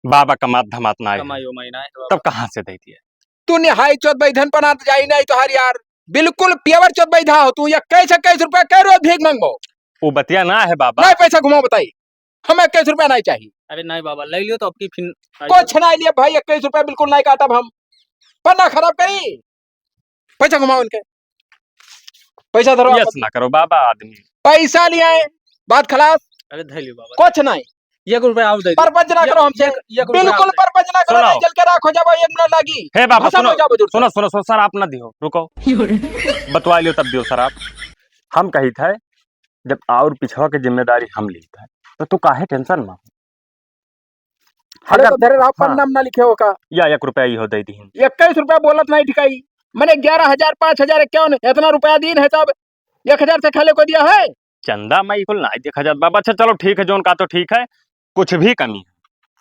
बाबा कमात धमात नाहीं है। कमाई उमाई नाहीं है बाबा। तब कहाँ से दइ दिया? तू निहाई चोत बैधन पना जाई नाहीं तोहार यार। बिल्कुल pure चोत बैधा हो तू। इक्कीस, इक्कीस रुपया कै रोज भीख माँगबो? वो बतिया ना है बाबा। नाहीं, पैसा घुमाओ बताई। हमें इक्कीस रुपया नाहीं चाही। अरे नाहीं बाबा, लइ लियो तो अबकी फिर कुछ नाहीं लिया भाई, इक्कीस रुपया बिल्कुल नाहीं काटब हम। पन्ना खराब करी। पैसा घुमाओ इनके। पैसा धरो आप। यस ना करो बाबा आदमी। पैसा लियाए, बात खलास। अरे धइ लियो बाबा। कुछ नाहीं। एक रुपया और दइ दो। परपंच ना करो हमसे। एक, एक रुपया बिल्कुल और दे। परपंच ना करो, सुनो। नाहीं जल के राख हो जाबो, एक मिनट लागी। हे बाबा, भसम सुनो, हो जाबो जरूर। सुनो, सुनो, सुनो, सर, आप ना दियो, रुको। बतवा लियो तब दियो सर आप। हम कहित है, जब और पिछवा के जिम्मेदारी हम लीत है, तो तू काहे tension मा हो? अरे अगर तो धरे रहो, हाँ। पन्ना मा ना लिखे हो का? या एक रुपया इहो दइ दीहिन। इक्कीस रुपया बोलत नाहीं ठिकाई। मने ग्यारह हजार, पाँच हजार इक्यावन, इतना रुपया दीन है तब एक हजार से खाले को दिया है? चंदा मा ई कुल नाहीं देखा जात बाबा। अच्छा चलो ठीक है, जौन का तो ठीक है, कुछ भी कमी है,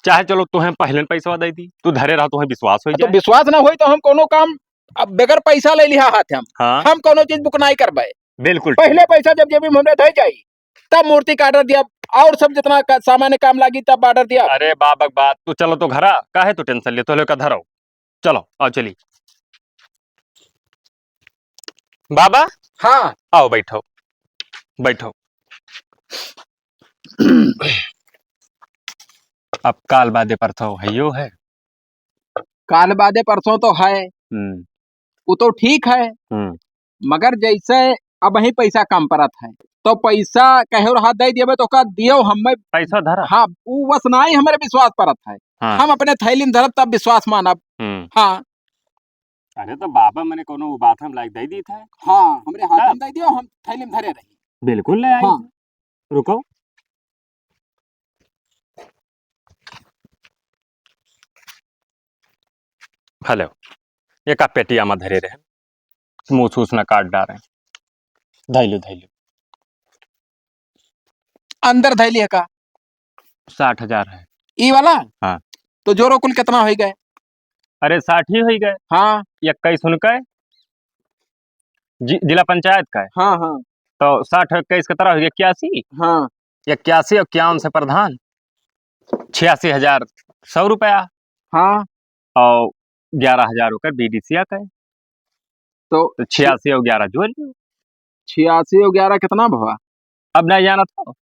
चाहे चलो तुहें पहिले पैसवा दइ दी, तू धरे रहा, तुहें विश्वास होइ तो जाए। विश्वास ना होई तो हम कौनो काम अब बगैर पैसा लइ लिहा हाथ हम। हाँ। हम कौनो चीज book नाहीं करबे। बिल्कुल ठीक। पहिले पैसा जब जेबी मा हमरे धइ जाई, तब मूर्ति का order दिया, और सब जितना का, सामान काम लागी तब order दिया। अरे बाबा के बात, तू चलो तो घरा, काहे तू tension ले, तो लेकर धरो। चलो, आओ चली। बाबा, हाँ। आओ बैठो, बैठो। अब काल बादे परसों हइयो है। काल बादे परसों तो है। हम्म। उ तो ठीक है। हम्म। मगर जैसे अबहीं पैसा कम परत है, तो पैसा कहे रहा दइ देबे तो का दियो हमें। पैसा धरा। हाँ, उ वस नाहीं हमरे विश्वास परत है। हाँ। हम अपने थैली मा धरब तब विश्वास मानब। हम्म। हाँ। अरे तो बाबा मने कौनो उ बात हम लाइक दइ दीत है। हाँ, हमरे हाथ हाँ। मा दइ दियो, हम थैली मा धरे रही। बिल्कुल ले आई। हाँ। रुको। हेलो, एका पेटिया मा धरे रहे, मूस उस ना काट डारे। धइलु, धइलु। अंदर धइली है का? साठ हजार है। ई वाला? हाँ। तो जोरो कुल कितना होइ गए? अरे, साठ ही होइ गए। हाँ। इक्कीस उनके, जि-, जिला पंचायत का है। हाँ, हाँ। तो साठ इक्कीस कितना होइ गया? इक्यासी? हाँ। इक्यासी और इक्यावन से प्रधान, छियासी हजार सौ रुपया। हाँ। और ग्यारह हजार ओकर बीडीसीया का है। तो तो छियासी और ग्यारह जोड़ लियो। छियासी और ग्यारह कितना भवा? अब नहीं जानत हो?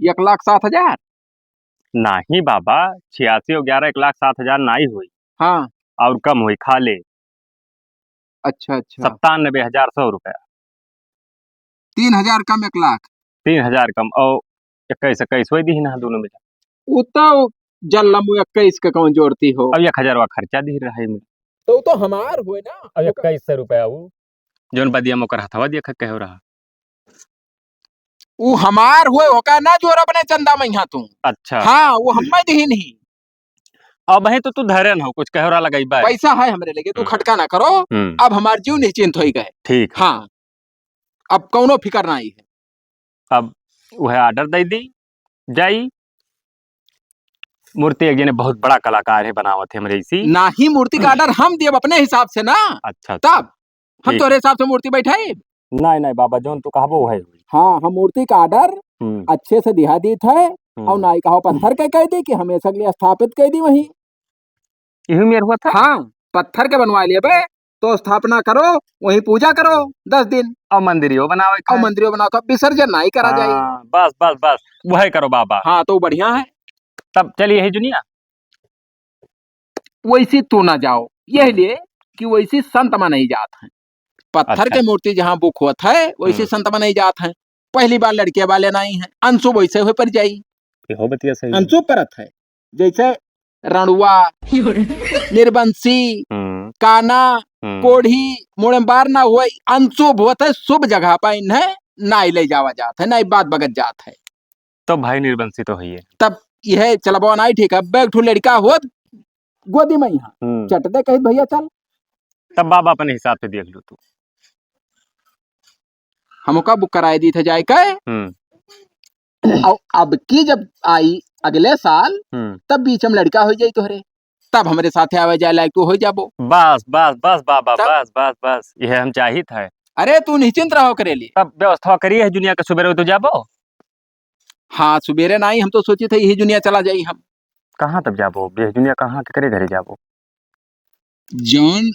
एक लाख सात हजार? नहीं बाबा, छियासी और ग्यारह एक लाख सात हजार नहीं हुई। हाँ। और कम हुई, खा ले। अच्छा, अच्छा। सत्तानबे हजार सौ रुपया। तीन हजार कम एक लाख। तीन हजार कम, और इक्कीस, इक्कीस वही दी ना दोनों मिला। उ तो जल्लम इक्कीस के कौन जोड़ती हो? अब एक हजार वा खर्चा दी रहे में। तो उ तो हमार होए ना। अब इक्कीस सौ रुपया उ, जौन बदिया में ओकर हथवा दिया कहे रहा। उ हमार होए, ओका ना जोर अपने चंदा में यहाँ तू। अच्छा। हाँ, उ हम्मे दिही नहीं। अब है तो तू धरे न हो, कुछ कहे रहा लगाई बाय। पैसा है हमरे लगे, तू हम्म। खटका ना करो। हम्म। अब हमार जीव निश्चिंत होई गए। ठीक है। हाँ, अब कौनो फिकर नहीं है। अब वह order दे दी जाई। मूर्ति एक जने बहुत बड़ा कलाकार है, बनावत है हमरे इसी। नाही, मूर्ति का order हम देब अपने हिसाब से ना। अच्छा, अच्छा। तब हम ठीक तोरे है। हिसाब से मूर्ति बैठाई। नहीं, नहीं बाबा, जौन तू कहबो वही हुई। हाँ, हम मूर्ति का order हम्म। अच्छे से दिहा दीत है हम्म। और नाई कहो पत्थर के कह दी कि हमेशा के लिए स्थापित कह दी वहीं। इही मेर हुआ था? हाँ, पत्थर के बनवा लेबे, तो स्थापना करो, वहीं पूजा करो दस दिन। और मंदिरियो बनावे और खाए। मंदिरियो बनाओ, तो विसर्जन नहीं करा जाए। हाँ, बस, बस, बस, वही करो बाबा। हाँ, तो बढ़िया है। तब चलिए ही दुनिया। वैसी तू ना जाओ, यह हम्म। लिए कि वैसी संत मा नहीं जात है। पत्थर अच्छा। के मूर्ति जहाँ book होत है, वैसी हम्म। संत मा नहीं जात है। पहली बार लड़के वाले नहीं है, अंशु वैसे हुए पर जाई। ये हो बतिया सही है। अंशु परत है। जैसे रणुआ, निर्बंसी, हम्म। काना, हम्म। कोढ़ी, मोड़े बार ना हुए, अनशुभ होत है, शुभ जगह पर इन्हें नाई ले जावा जात है, नाई बात बगत जात है। तो भाई निर्बंसी तो है ये। तब यह चलबो नाई ठीक है, बैग ठू लड़का होत, गोदी में यहाँ। हम्म। चट दे कहित, "भैया चल।" तब बाबा अपने हिसाब से देख लो तू। हमका बुक कराए दी थे जाए के। हम्म। और अब की जब आई अगले साल, हम्म। तब बीच में लड़का हो जाई तोहरे, तब हमरे साथे आवे जाए लायक तू हो जाबो। बस, बस, बस बाबा, तब? बस, बस, बस, यह हम चाहित है। अरे तू निश्चिंत रहो करे लिए। तब व्यवस्था करिए है दुनिया के, सुबेरे तो जाबो। हाँ, सुबेरे नाई, हम तो सोचित है यही दुनिया चला जाई हम। कहाँ तब जाबो? यह दुनिया कहाँ के करे घरे जाबो? जौन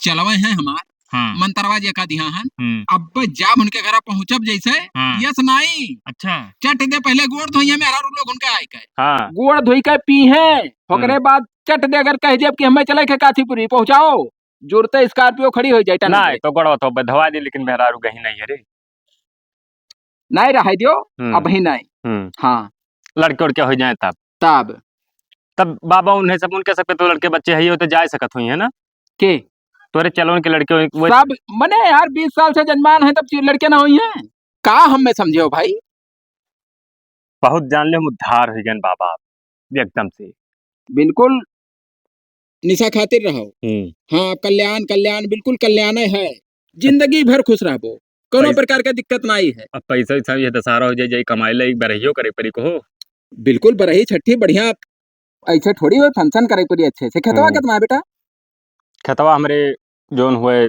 चलवे हैं हमार, हाँ। मंतरवा जे का दिहा हन, हम्म। अब जाब उनके घरा पहुँचब जैसे, हाँ। यस नाई। अच्छा। चट दे पहले गोड़ धोइए मेहरारू लोग उनके आए के। हाँ। गोड़ धोई के पी हैं, ओकरे हम्म। बाद चट दे अगर कह देब कि हमें चले के काथीपुरी पहुँचाओ, जुरते Scorpio खड़ी हो जाए टन नाई, पे। तो गोड़वा तो धोवा दी, लेकिन मेहरारू गही नहीं है रे। नाई रहे दियो, हम्म। अबही नाई। हम्म। हाँ। लड़के उड़के हो जाए तब। तब। तब बाबा उन्हें सब, उनके सबके तो लड़के बच्चे है, ये तो जा सकत हुई है ना? के? तोरे चलोन के लड़के हुई, वो सब, मने यार, बीस साल से जजमान है, तब चि-, लड़के ना हुई हैं। का हम में समझे हो भाई? बहुत जान ले, हम उद्धार हुई गए बाबा, एकदम से। बिल्कुल। निशा खातिर रहो। हम्म। हाँ, कल्याण, कल्याण, बिल्कुल कल्याण है। जिंदगी भर खुश रहबो, कोनो पैस-, प्रकार का दिक्कत नाई है। अब पैसा वैसा ये दशहरा हो जाए, जाए कमाए ले, एक बरहियो करे परी को हो। बिल्कुल, बरही छठी बढ़िया, ऐसे थोड़ी हो, function करे परी अच्छे से। खेतवा हम्म। कितना है बेटा? खेतवा हमरे जोन हुए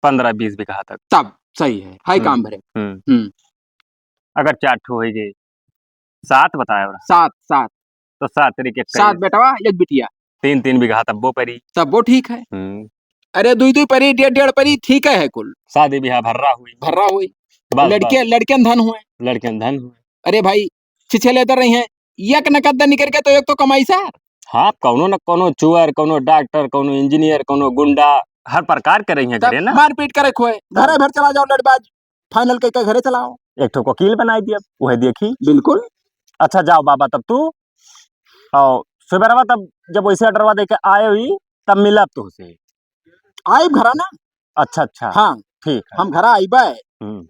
पन्द्रह बीस बीघा तक। तब सही है, हाई हम्म। काम भरे। हम्म। हम्म। अगर चार ठो होई गई, सात बताए हो रहा। सात, सात। तो सात तरीके कई। सात बेटवा, एक बिटिया। तीन, तीन बीघा तब्बो परी। तब्बो ठीक है। हम्म। अरे, दुई, दुई परी, डेढ़, डेढ़ परी, ठीक है, है कुल। शादी ब्याह भर्रा हुई। भर्रा हुई। बस, लड़के, बस। लड़के धन हुए। लड़के धन हुए। अरे भाई, छिछे लेते रही हैं, एक नकद निकल के तो एक तो कमाई सार। हाँ, कौनो न कौनो चुअर, कौनो डॉक्टर, कौनो इंजीनियर, कौनो गुंडा, हर प्रकार के रही हैं तब घरे ना। मारपीट करे खोए, घरे भर चला जाओ लड़बाज। Final कइके घरे चलाओ। एक ठो वकील बनाई दिया, वह देखी। बिल्कुल। अच्छा, जाओ बाबा, तब तू, आओ, सुबेरवा तब जब वैसे orderवा दे के आए हुई, तब मिलब तुहसे। आइब घरा ना। अच्छा, अच्छा। हाँ। ठीक है। हम घरा आइबे। हम्म।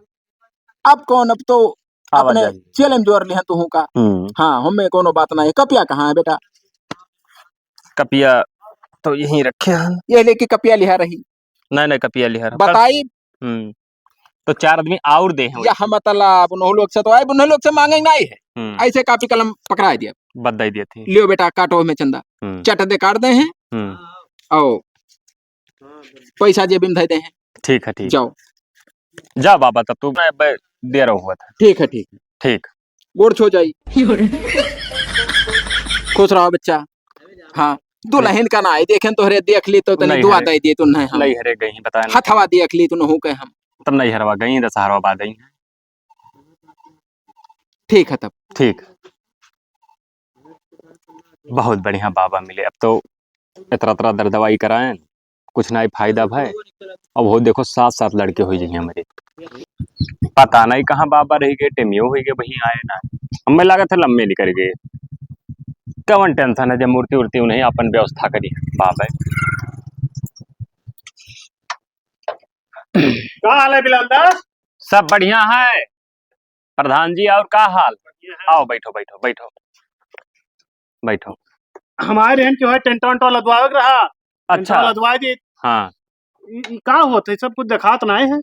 अब कौन, अब तो आवा अपने जाइए। चेले में जोर लिहन तुहू का। हम्म। हाँ, हमें कोनो बात नहीं है। कपिया कहाँ है बेटा? कपिया तो यहीं रखे हैं। ये लेके कपिया लिहा रही। नहीं, नहीं, कपिया लिहा रहा। बताई। हम्म। तो चार आदमी और दे हैं या वैसे। हम मतलब उन्हों लोग से तो आए, उन्हों लोग से मांगे नहीं है। हम्म। ऐसे कापी कलम पकड़ा दिया। बद दे दिए थे। लियो बेटा, काटो में चंदा। हम्म। चट दे काट दे हैं। हम्म। आओ। पैसा जेब में धर दे हैं। ठीक है, ठीक। जाओ। जा बाबा, तब तू मैं बे-, दे रहा हुआ था। ठीक है, ठीक है। ठीक। गोड़ छो जाई। खुश रहो बच्चा। हाँ, दुल्हन का ना आई, देखें तोहरे देख ली तो तनी नहीं दुआ हरे। दे दिए तू नहीं हम। नहीं हरे गई, बताए ना। हथवा देख ली तू नहू के हम। तब नहीं हरवा गई, दशहरवा बाद आई। ठीक है तब। ठीक। बहुत बढ़िया बाबा मिले। अब तो इतरा इतरा दर दवाई कराएं, कुछ नाई फायदा भय। अब हो देखो, सात सात लड़के हुई जाइए हमारे। पता नहीं कहाँ बाबा रह गए, टेमियो हुई गए, वहीं आए ना। हमें लागत है लम्बे निकल गए। कवन tension है, जब मूर्ति उर्ति उन्हें अपन व्यवस्था करी है बाबा। का हाल है बिलाल दा? सब बढ़िया है प्रधान जी, और का हाल? बढ़िया है। आओ, बैठो, बैठो, बैठो, बैठो। हमारे रहन के वहाँ टेंटवा वेंटवा लदवावे के रहा। अच्छा। टेंटवा लदवाए दे। हाँ। ई, ई का होत है? सब कुछ देखात नाय है।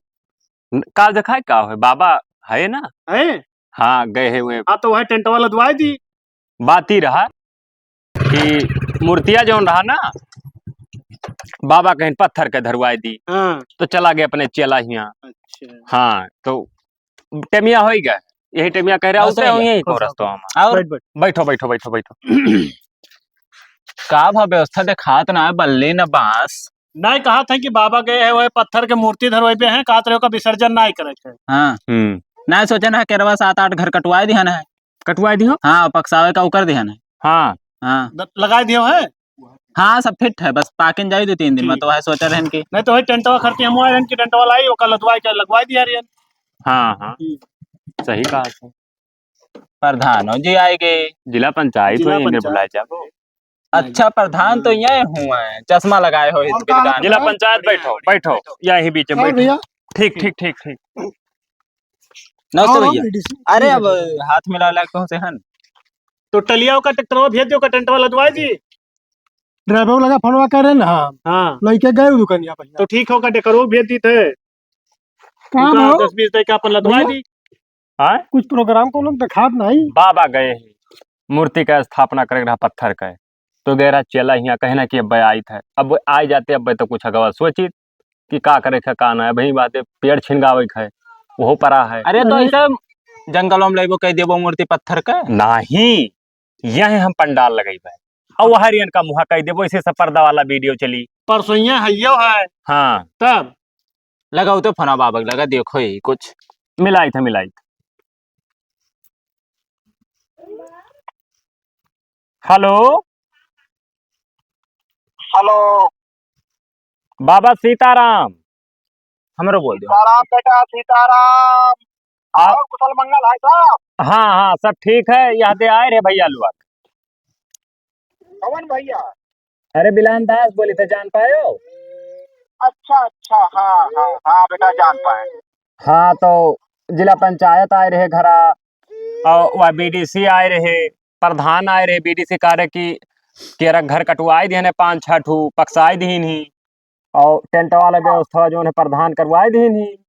न-, का देखाए, का है? बाबा है ना? है? हाँ, गए हैं वे। हाँ, तो वह टेंटवा लदवाए दी। बात ही रहा कि मूर्तिया जौन रहा ना, बाबा कहीं पत्थर के धरवाए दी, हाँ। तो चला गए अपने चेला हियाँ। अच्छा। हाँ, तो टेमिया होई गए, यही टेमिया कह रहे, हाँ, उतरे सही है। होंगे ही खुश कोरस रहो। तो हम। और बैठ, बैठ। बैठो, बैठो, बैठो। का भा व्यवस्था देखात ना, बल्ले न बांस। नहीं, कहा था कि बाबा गए हैं, वह पत्थर के मूर्ति धरवाई पे हैं, कहा रहे का विसर्जन नहीं करे थे। हाँ। हम्म। नहीं सोचे ना, केरवा सात आठ घर कटवाए दिहन है। कटवाए दियो? हाँ, पकसावे का उकर दिहन है। हाँ। हाँ। द-, लगाए दियो है? हाँ, सब फिट है, बस पाकिन जाई दो तीन दिन में, ठीक। तो वह सोचा रहन कि नहीं तो वही टेंटवा खरती हम आए रहन कि टेंटवा लाई, ओका लदवाए के लगवाए दिया रहन। हाँ, हाँ। हम्म। सही कहा था। प्रधानो जी आए गए। जिला पंचायत जिला हुई, इन्हें पंचायत। बुलाए जाबो। अच्छा, प्रधान तो यही हुआ है, चश्मा लगाए हो और इस का बिरगान। जिला पंचायत बैठो, बैठो, यही बीच में और बैठो। भैया? ठीक, ठीक, ठीक, ठीक। नमस्ते और भैया। B D C? अरे, अब हाथ मिला लाग तो से हन। तो टलिया का ट्रैक्टरवा भेज दो, का टेंटवा लदवाए दी। ड्राइवर लगा फोनवा करे ना। हाँ। लइके गए उ दुकानिया भैया। तो ठीक हो, का डेकरो भेज दी थे। कहाँ ठीक है, भाव? दस बीस तक अपन लदवा भैया? दी। हाँ? कुछ प्रोग्राम कोनो देखात नहीं। बाबा गए हैं, मूर्ति का स्थापना करे रहा पत्थर का, तो गैरा चला हियाँ कहे ना कि अब्बे आइत है। अब आइ जाते, अब्बे तो कुछ अगवा सोचित कि का करे के, का ना है। वही बात है, पेड़ छिनगावे के है, ओहो परा है। अरे तो अरे। ऐसे जंगलों में लेबो कह देबो मूर्ति पत्थर का? नहीं, यह हम पंडाल लगइबे। और वह रियन का मुँह कह देबो, इसे सब पर्दा वाला वीडियो चली। परसोइया हइयो है। हाँ। तब? लगाओ तो फोना बाबा के लगा, देखो यही कुछ। मिलाइत है, मिलाइत। हेलो। हेलो। बाबा सीताराम। हमरो बोल दो। सीताराम बेटा, सीताराम। आ- और कुशल मंगल है सब? हाँ, हाँ, सब ठीक है। यह दे आए रहे भैया लोग। कौन भैया? अरे बिलान दास बोली थे, जान पायो? अच्छा, अच्छा, हाँ, हाँ, हाँ बेटा, जान पाए। हाँ, तो जिला पंचायत आए रहे घरा, और वह बीडीसी आए रहे, प्रधान आए रहे, बीडीसी कह रहे कि केरा घर कटवाई दिहन है, पाँच छह ठू पकसाई दिहन ही, और टेंट वाला हाँ। व्यवस्था जो है प्रधान करवाई दिहन ही।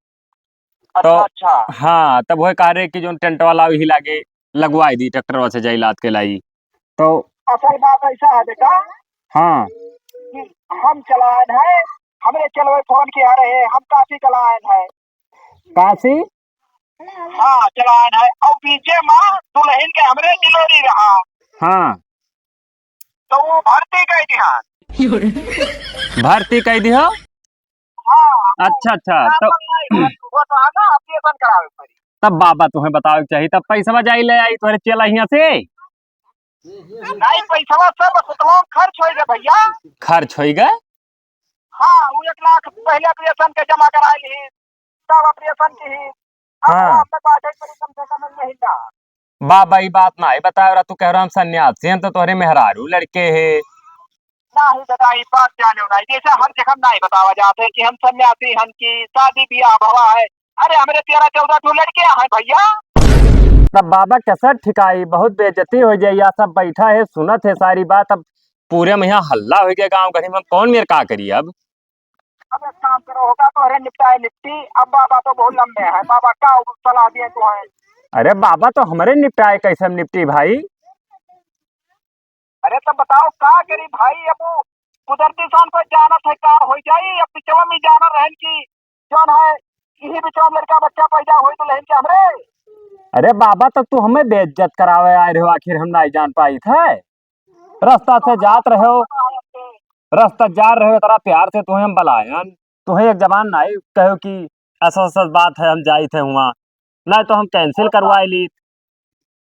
अच्छा, तो अच्छा। हाँ, तब वह कह रहे कि जो टेंट वाला वही लागे लगवाई दी, ट्रैक्टर वाला से जाई लाद के लाई। तो असल बात ऐसा है बेटा, हाँ। कि हम चलान है, हमरे चलवे फोन किया रहे, हम काशी चलान है। काशी? हाँ, चलान है। और पीछे माँ दुल्हन के हमरे दिलोरी रहा। हाँ। तो वो भर्ती कह दिया। भर्ती कह दिया? हाँ। अच्छा, अच्छा, तो वो तो है ना, ऑपरेशन करावे पड़ी। तब बाबा तुम्हें बतावे के चाहिए, तब पैसवा जाई ले आई तोहरे चेला हियाँ से। नहीं, पैसवा सब सुतलों खर्च होई गए भैया। खर्च होई गए? हाँ, वो एक लाख पहले ऑपरेशन के जमा कराए ली, तब ऑपरेशन की ही। अब हाँ। वो अपने पास एक कम से कम महीना। बाबा, ई बात नाहीं बतावे रहा, तू कह रहा हम सन्यासी हैं, तो तोहरे मेहरारू लड़के है। नाहीं बेटा, ई बात जाने नाहीं, जैसे हर जगह नाहीं बतावा जात है कि हम सन्यासी हन की शादी ब्याह भवा है। अरे, हमरे तेरह चौदह ठो लड़के हैं भैया। तब बाबा कैसे ठिकाई, बहुत बेइज्जती हो जाई, या सब बैठा है, सुनत है सारी बात। अब पूरे में यहाँ हल्ला हो गया गाँव गढ़ी में, हम कौन मेर का करी अब? अब एक काम करो, होगा तो अरे निपटाए निपटी। अब बाबा तो बहुत लंबे हैं, बाबा का सलाह दिए तो है? अरे बाबा तो हमरे निपटाए, कैसे हम निपटी भाई? अरे तो बताओ का करी भाई, अब वो कुदरती सान कोई जानत है का हो जाई, अब पिछवा में जाना रहन की जौन है, यही बिचवा में लड़का बच्चा पैदा होई तो लहिन के हमरे। अरे बाबा, तो तू हमें बेइज्जत करावे आए रहो, आखिर हम नाहीं जान पाई थे। रास्ता से जात रहो, रास्ता जा रहे हो, इतना प्यार से तुम्हें हम बुलायन, तुम्हें एक जबान नाहीं कहो कि ऐसा ऐसा बात है, हम जाई थे हुआ, नाहीं तो हम कैंसिल करवाए ली।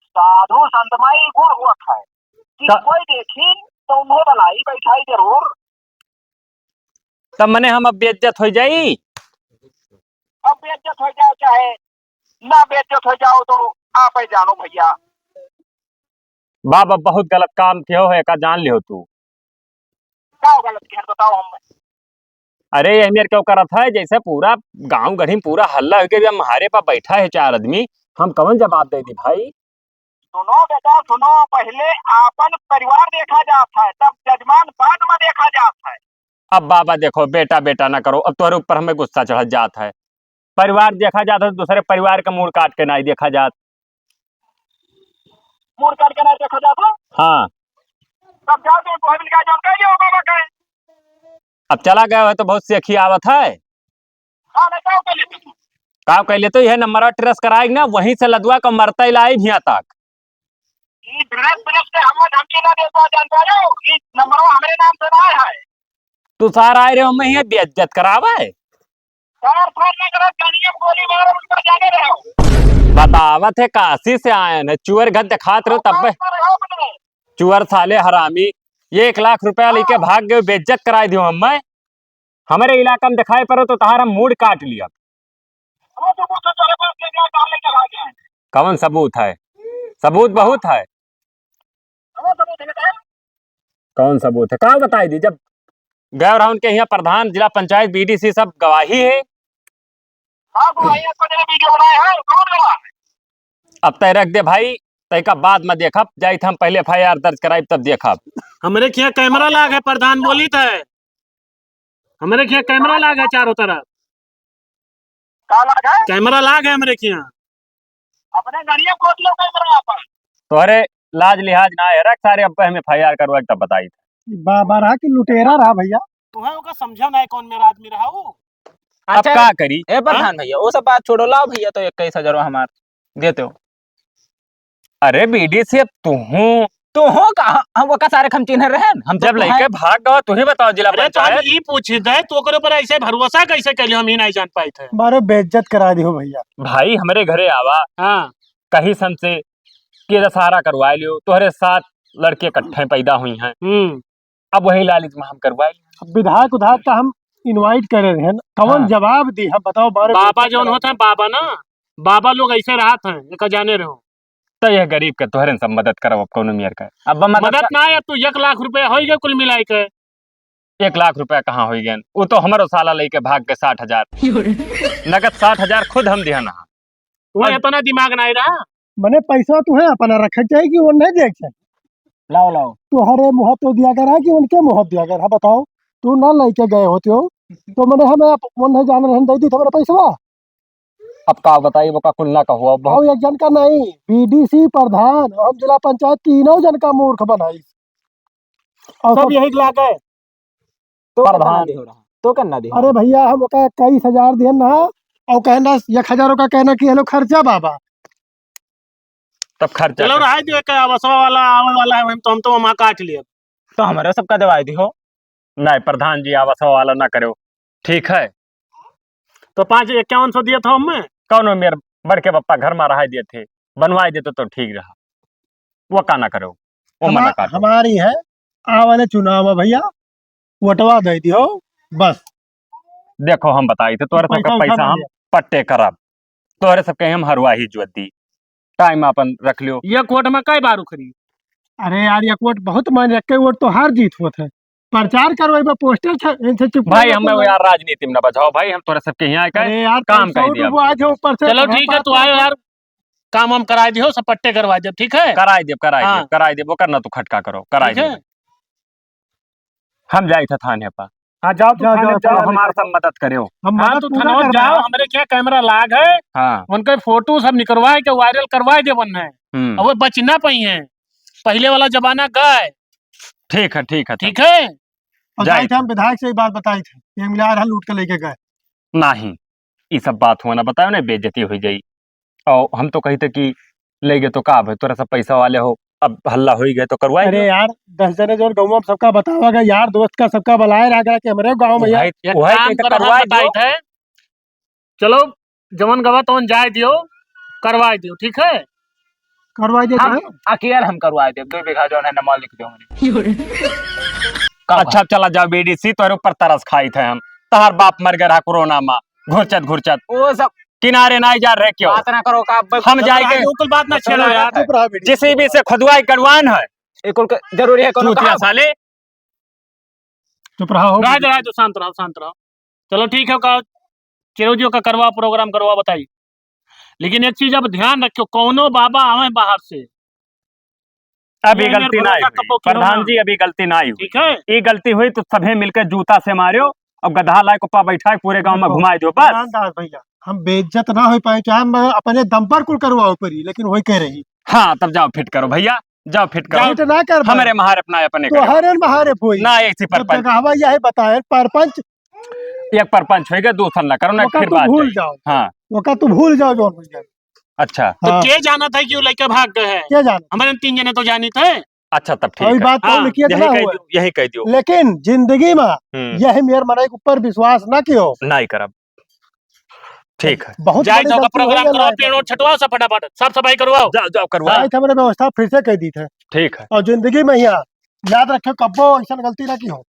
साधु संत माई गुण हुआ है कि का- कोई देखी तो उन्हें बुलाई बैठाई जरूर। तब मने हम अब बेइज्जत हो जाई? अब बेइज्जत हो जाओ चाहे ना बेइज्जत हो जाओ तो आप ही जानो भैया। बाबा बहुत गलत काम कियो है, का जान लियो तू। का गलत किया बताओ हम। अरे यही मेर क्यों करत है, जैसे पूरा गांव गढ़ी में पूरा हल्ला हो गया, हमारे पर बैठा है चार आदमी, हम कौन जवाब दे दी भाई? सुनो बेटा, सुनो, पहले आपन परिवार देखा जात है, तब जजमान बाद में देखा जात है। अब बाबा देखो, बेटा बेटा ना करो, अब तोहरे ऊपर हमें गुस्सा चढ़त जात है। परिवार देखा जात है, दूसरे परिवार का मूड़ काट के नाहीं देखा जात। मूड़ काट के नाहीं देखा जात है? हाँ। तब जाओ तो तोहे मिल के जाओ, कह दियो बाबा कहे। अब चला गया है तो बहुत सेखी आवत है। हाँ, नहीं, काव कर लेते तू? काव कर लेते, यह नंबर ट्रेस कराए ना, वहीं से लदवा का मरता इलाई भिया तक। ई ड्रेस प्रेस के हमको धमकी ना दे, तो जान पायो, ई नंबरवा हमरे नाम से ना है। तू सार आए रहे हो, मैं ये बेइज्जत करावे। सार फोन ना करो, जानिए गोली मारो, उनका जाने रहो। बतावत है, काशी से आए हैं, चुअर घर दिखात रहो, तब बे-, पर रहो अपने। चुअर साले हरामी, ये एक लाख रुपया लेके हाँ। भाग गए, बेइज्जत कराए दियो हम, मैं। हमरे इलाका में दिखाई पड़ो तो तहार हम मूड़ काट लिया। वो तो, वो तो तेरे पास के गया, कहाँ लेके भाग गया? कौन सबूत है? सबूत बहुत है। कौन सबूत है बेटा? कौन सबूत है? का बताई दी? जब गए रहा उनके यहाँ प्रधान, जिला पंचायत, बीडीसी सब गवाही है। हाँ, गवाही है, तो जरा वीडियो बनाए हैं, कौन गवाह है? अब तय रख दे भाई, तैका बाद में देखब, जाइत हम पहले एफ आई आर दर्ज कराइब, तब देखब। हमरे खियाँ कैमरा लाग है, प्रधान बोलित है। हमरे खियाँ कैमरा लाग है चारों तरफ। का लाग है? कैमरा लाग है हमरे खियाँ। अपने गाड़िया खोद लो कैमरा अपन। तोहरे लाज लिहाज ना है, रख सारे, अब हम एफ आई आर करवा के तब बताई। बाबा रहा कि लुटेरा रहा भैया? तुहे ओका समझा ना है कौन मेरा आदमी रहा वो। अब अच्छा, का करी? ए हाँ? प्रधान भैया, वो सब बात छोड़ो, लाओ भैया तो इक्कीस हजार हमार देते हो। अरे बी डी सी, अब तुहूँ तुहूँ का हम ओका सारे हम चिन्ह रहन, हम तो जब तुहे लइके भाग गवा, तुही बताओ जिला अरे तो हम पंचायत। ई पूछी दे, तू ओकरे ऊपर ऐसे भरोसा कैसे कैलियो, हम ही नहीं जान पाइत है। बारो बेइज्जत करा दियो भैया। भाई हमरे घरे आवा, हाँ। कही हमसे कि दशहरा करवा लियो, तोहरे सात लड़के इकट्ठे पैदा हुई हैं। हम्म। अब वही लालच में हम करवाए। अब विधायक उधायक का हम invite करे रहे हैं, कौन हाँ। जवाब दी? हम बताओ, बारे में बाबा जौन होता है, बाबा ना, बाबा लोग ऐसे रहत हैं, एका जाने रहो। तो यह गरीब के तोहरे सब मदद करब, अब कौनो मेर का। अब मदद मदद का ना है, अब तू एक लाख रुपया होई गए कुल मिलाई के। एक लाख रुपया कहाँ होई गए? वो तो हमारो साला लेके भाग के साठ हजार। नगद साठ हजार खुद हम दिहन हा। वो अब इतना दिमाग नहीं रहा। मने पैसा तू है अपना रखे चाहिए कि वो नहीं देखे? लाओ, लाओ। तोहरे मुँह तो दिया करा कि उनके मुँह दिया करा? बताओ, तू ना लेके गए होते हो, तो मने हमें आप वो नहीं जान रहे, दे दी तुम्हारा पैसा। अब का बताई, वो का कुल ना कहो, अब बहुत और एक जन का नहीं, बी डी सी प्रधान, हम जिला पंचायत तीनों जन का मूर्ख बनाई। और सब सब यही लाग है। तो प्रधान। कितना दे हो रहा? तो कितना दे हो अरे रहा? भैया, हम ओका इक्कीस हजार दिहन ना, और कहना एक हजार ओका कहना कि हेलो खर्चा बाबा। तब खर्चा चलो कर। रहा है जो एक अवसवा वाला आवे वाला है, हम तो, हम तो वहाँ काट लिए। तो हमारा सबका दवाई दी हो। नहीं, प्रधान जी, अवसवा वाला ना करो, ठीक है? तो पाँच इक्यावन सौ दिए थे हमें। कौनो मेर बड़के पप्पा घर में रहा दिए थे, बनवाए देते तो ठीक रहा। वो का ना करो, वो मना हमा-, काटो। हमारी है, आवे वाले चुनाव में भैया, वोटवा दे दियो, बस। देखो, हम बताई थे, तोहरे सबके पैसा उठा पैसा ना हम दिया। पट्टे करब, तोहरे सबके हम हरवाही जोत दी। टाइम आपन रख लियो। ये कोर्ट में कई बार उखरी? अरे यार, ये कोर्ट बहुत मायने रखे, वोट तो हार जीत होत है। प्रचार करवाई बा, पोस्टर छ-, इनसे चुप भाई, रहो, हमें तो यार राजनीति में ना बजाओ भाई, हम तोहरे सबके यहाँ आके अरे यार, काम पैसा कर दिया। डुबवा दे ऊपर से, चलो ठीक है, तू आयो यार, काम हम कराए दियो, सब पट्टे करवाए देब, ठीक है? कराए देब, कराए हाँ। देब, कराए देब, ओकर ना तू खटका करो, कराए ठीक है? देब। हम जाई थे थाने पर। हाँ, जाओ, तू जाओ, थाने जाओ, जाओ। हमार सब मदद करेओ। हम हाँ, मदद तू पूरा थाने करवा जाओ, रहे हैं। हमरे क्या कैमरा लाग है, हाँ। उनके फोटो सब निकलवाए के वायरल करवाए दे बनना है। हम्म। अब वो बच ना पाई हैं, पहले वाला जमाना गए। ठीक है, ठीक है, ठीक तब। है? और जाई जाई थे, हम विधायक से एक बात बताई थे, ये मिला रहा लूट के लेके गए। नहीं, ई सब बात हुआ ना, बताओ ना, बेइज्जती हो जाई। और हम तो कही थे कि ले गए तो का भाई, तोहरे सब पैसा वाले हो, अब हल्ला हो ही गए तो करवाए अरे दो। यार, दस जने जो गाँव में सबका बतावा गया, यार दोस्त का सबका बुलाए रहा गया कि हमारे गाँव में यार। वही, एक वही काम कही तो करो, हम करवाए बताई दो। थे, चलो जवन गवा तवन जाए दियो, करवाए दियो, ठीक है? करवाए दियो हम काहे? अकेल हम करवाए देब, दो बीघा जौन है ना, मालिक दे हमरे। का अच्छा, चला जाओ बी डी सी, तोहरे ऊपर तरस खाई थे हम। तहार बाप मर गया रहा कोरोना में, घुरचत घुरचत। वो सब किनारे ना जा रहे क्यों? बात ना करो का, अब हम जाए के बिल्कुल बात ना छेड़ो यार। चुप रहा बी डी सी। जे सी बी से खुदवाई करवान है। ये कुल के जरूरी है कोनो चूतिया काम? साले। चुप रहा हो। रह दो, रह दो, शांत रहो, शांत रहो। चलो ठीक है, का चिरौजियो का करवा, प्रोग्राम करवा, बताई। लेकिन एक चीज अब ध्यान रखियो, कौनो बाबा आवे बाहर से, अभी ये मेरे गलती ना भरोसा हुई। कबो किहो प्रधान ना। जी, अभी गलती ना हुई। ठीक है? ये गलती हुई तो सभे मिलकर जूता से मारियो, अब गधा लाए कुप्पा बैठा है, पूरे गांव में देखो, घुमाए दो, बस। ईमानदार भैया, हम बेइज्जत ना हो पाए, चाहे हम अपने दम पर कुल करवाओ परी, लेकिन वही कह रही। हाँ, तब जाओ फिट करो भैया, जाओ फिट करो। जाओ। फिट ना कर पाए। हमारे महारे अपना अपने तो करो। हरे महारे होई। ना ऐसी जब परपंच। जगहवा यही बताए, परपंच। एक परपंच होएगा, दूसर ना करो, ना ओका फिर तू बात भूल जाई। जाओ। हाँ। ओका तू भूल जाओ जौन हो जाए। अच्छा। तो हाँ। के जानत है कि वो लइका भाग गए हैं? के जानत? हमारे तीन जने तो जानित है। अच्छा, तब ठीक वही है। बात तो हाँ। लिखिए यही ना कह हुआ। दियो, यही कह दियो। लेकिन जिंदगी में हम्म। यही मेर मनई के ऊपर विश्वास ना कियो। नहीं करब। ठीक है। बहुत जाए बड़ी तो गलती प्रोग्राम हो गया करवाओ, लाइफ पेड़ में। ओड़ छटवाओ, सब फटाफट, साफ सफाई करवाओ। जाओ, जाओ, करवाओ। हाँ। आज हमने व्यवस्था फिर से कह दी थे। ठीक है। और जिंदगी में यहाँ याद रखियो, कब्बो ऐसा गलती ना कियो।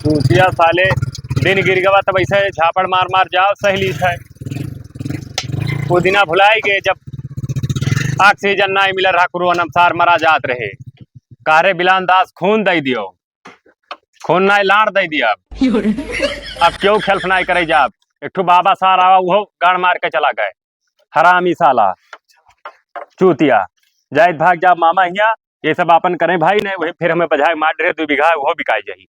चूतिया साले, दिन गिर गवा तब ऐसे झापड़ मार मार जाओ, सही लीस है। वो दिना भुलाई गए जब ऑक्सीजन नाई मिल रहा, कुरुअन अनुसार मरा जात रहे। कारे बिलान दास खून दई दियो। खून नाई लाड़ दे दिया। अब क्यों खेल्फ नाई करे जाब? एक ठो बाबा सार आवा, उहो गाड़ मार के चला गए। हरामी साला, चूतिया। जाइत भाग जाब मामा हिया, ये सब आपन करें भाई, नहीं वही फिर हमें बजाए मार डरे, दो बीघा उहो बिकाई जाई।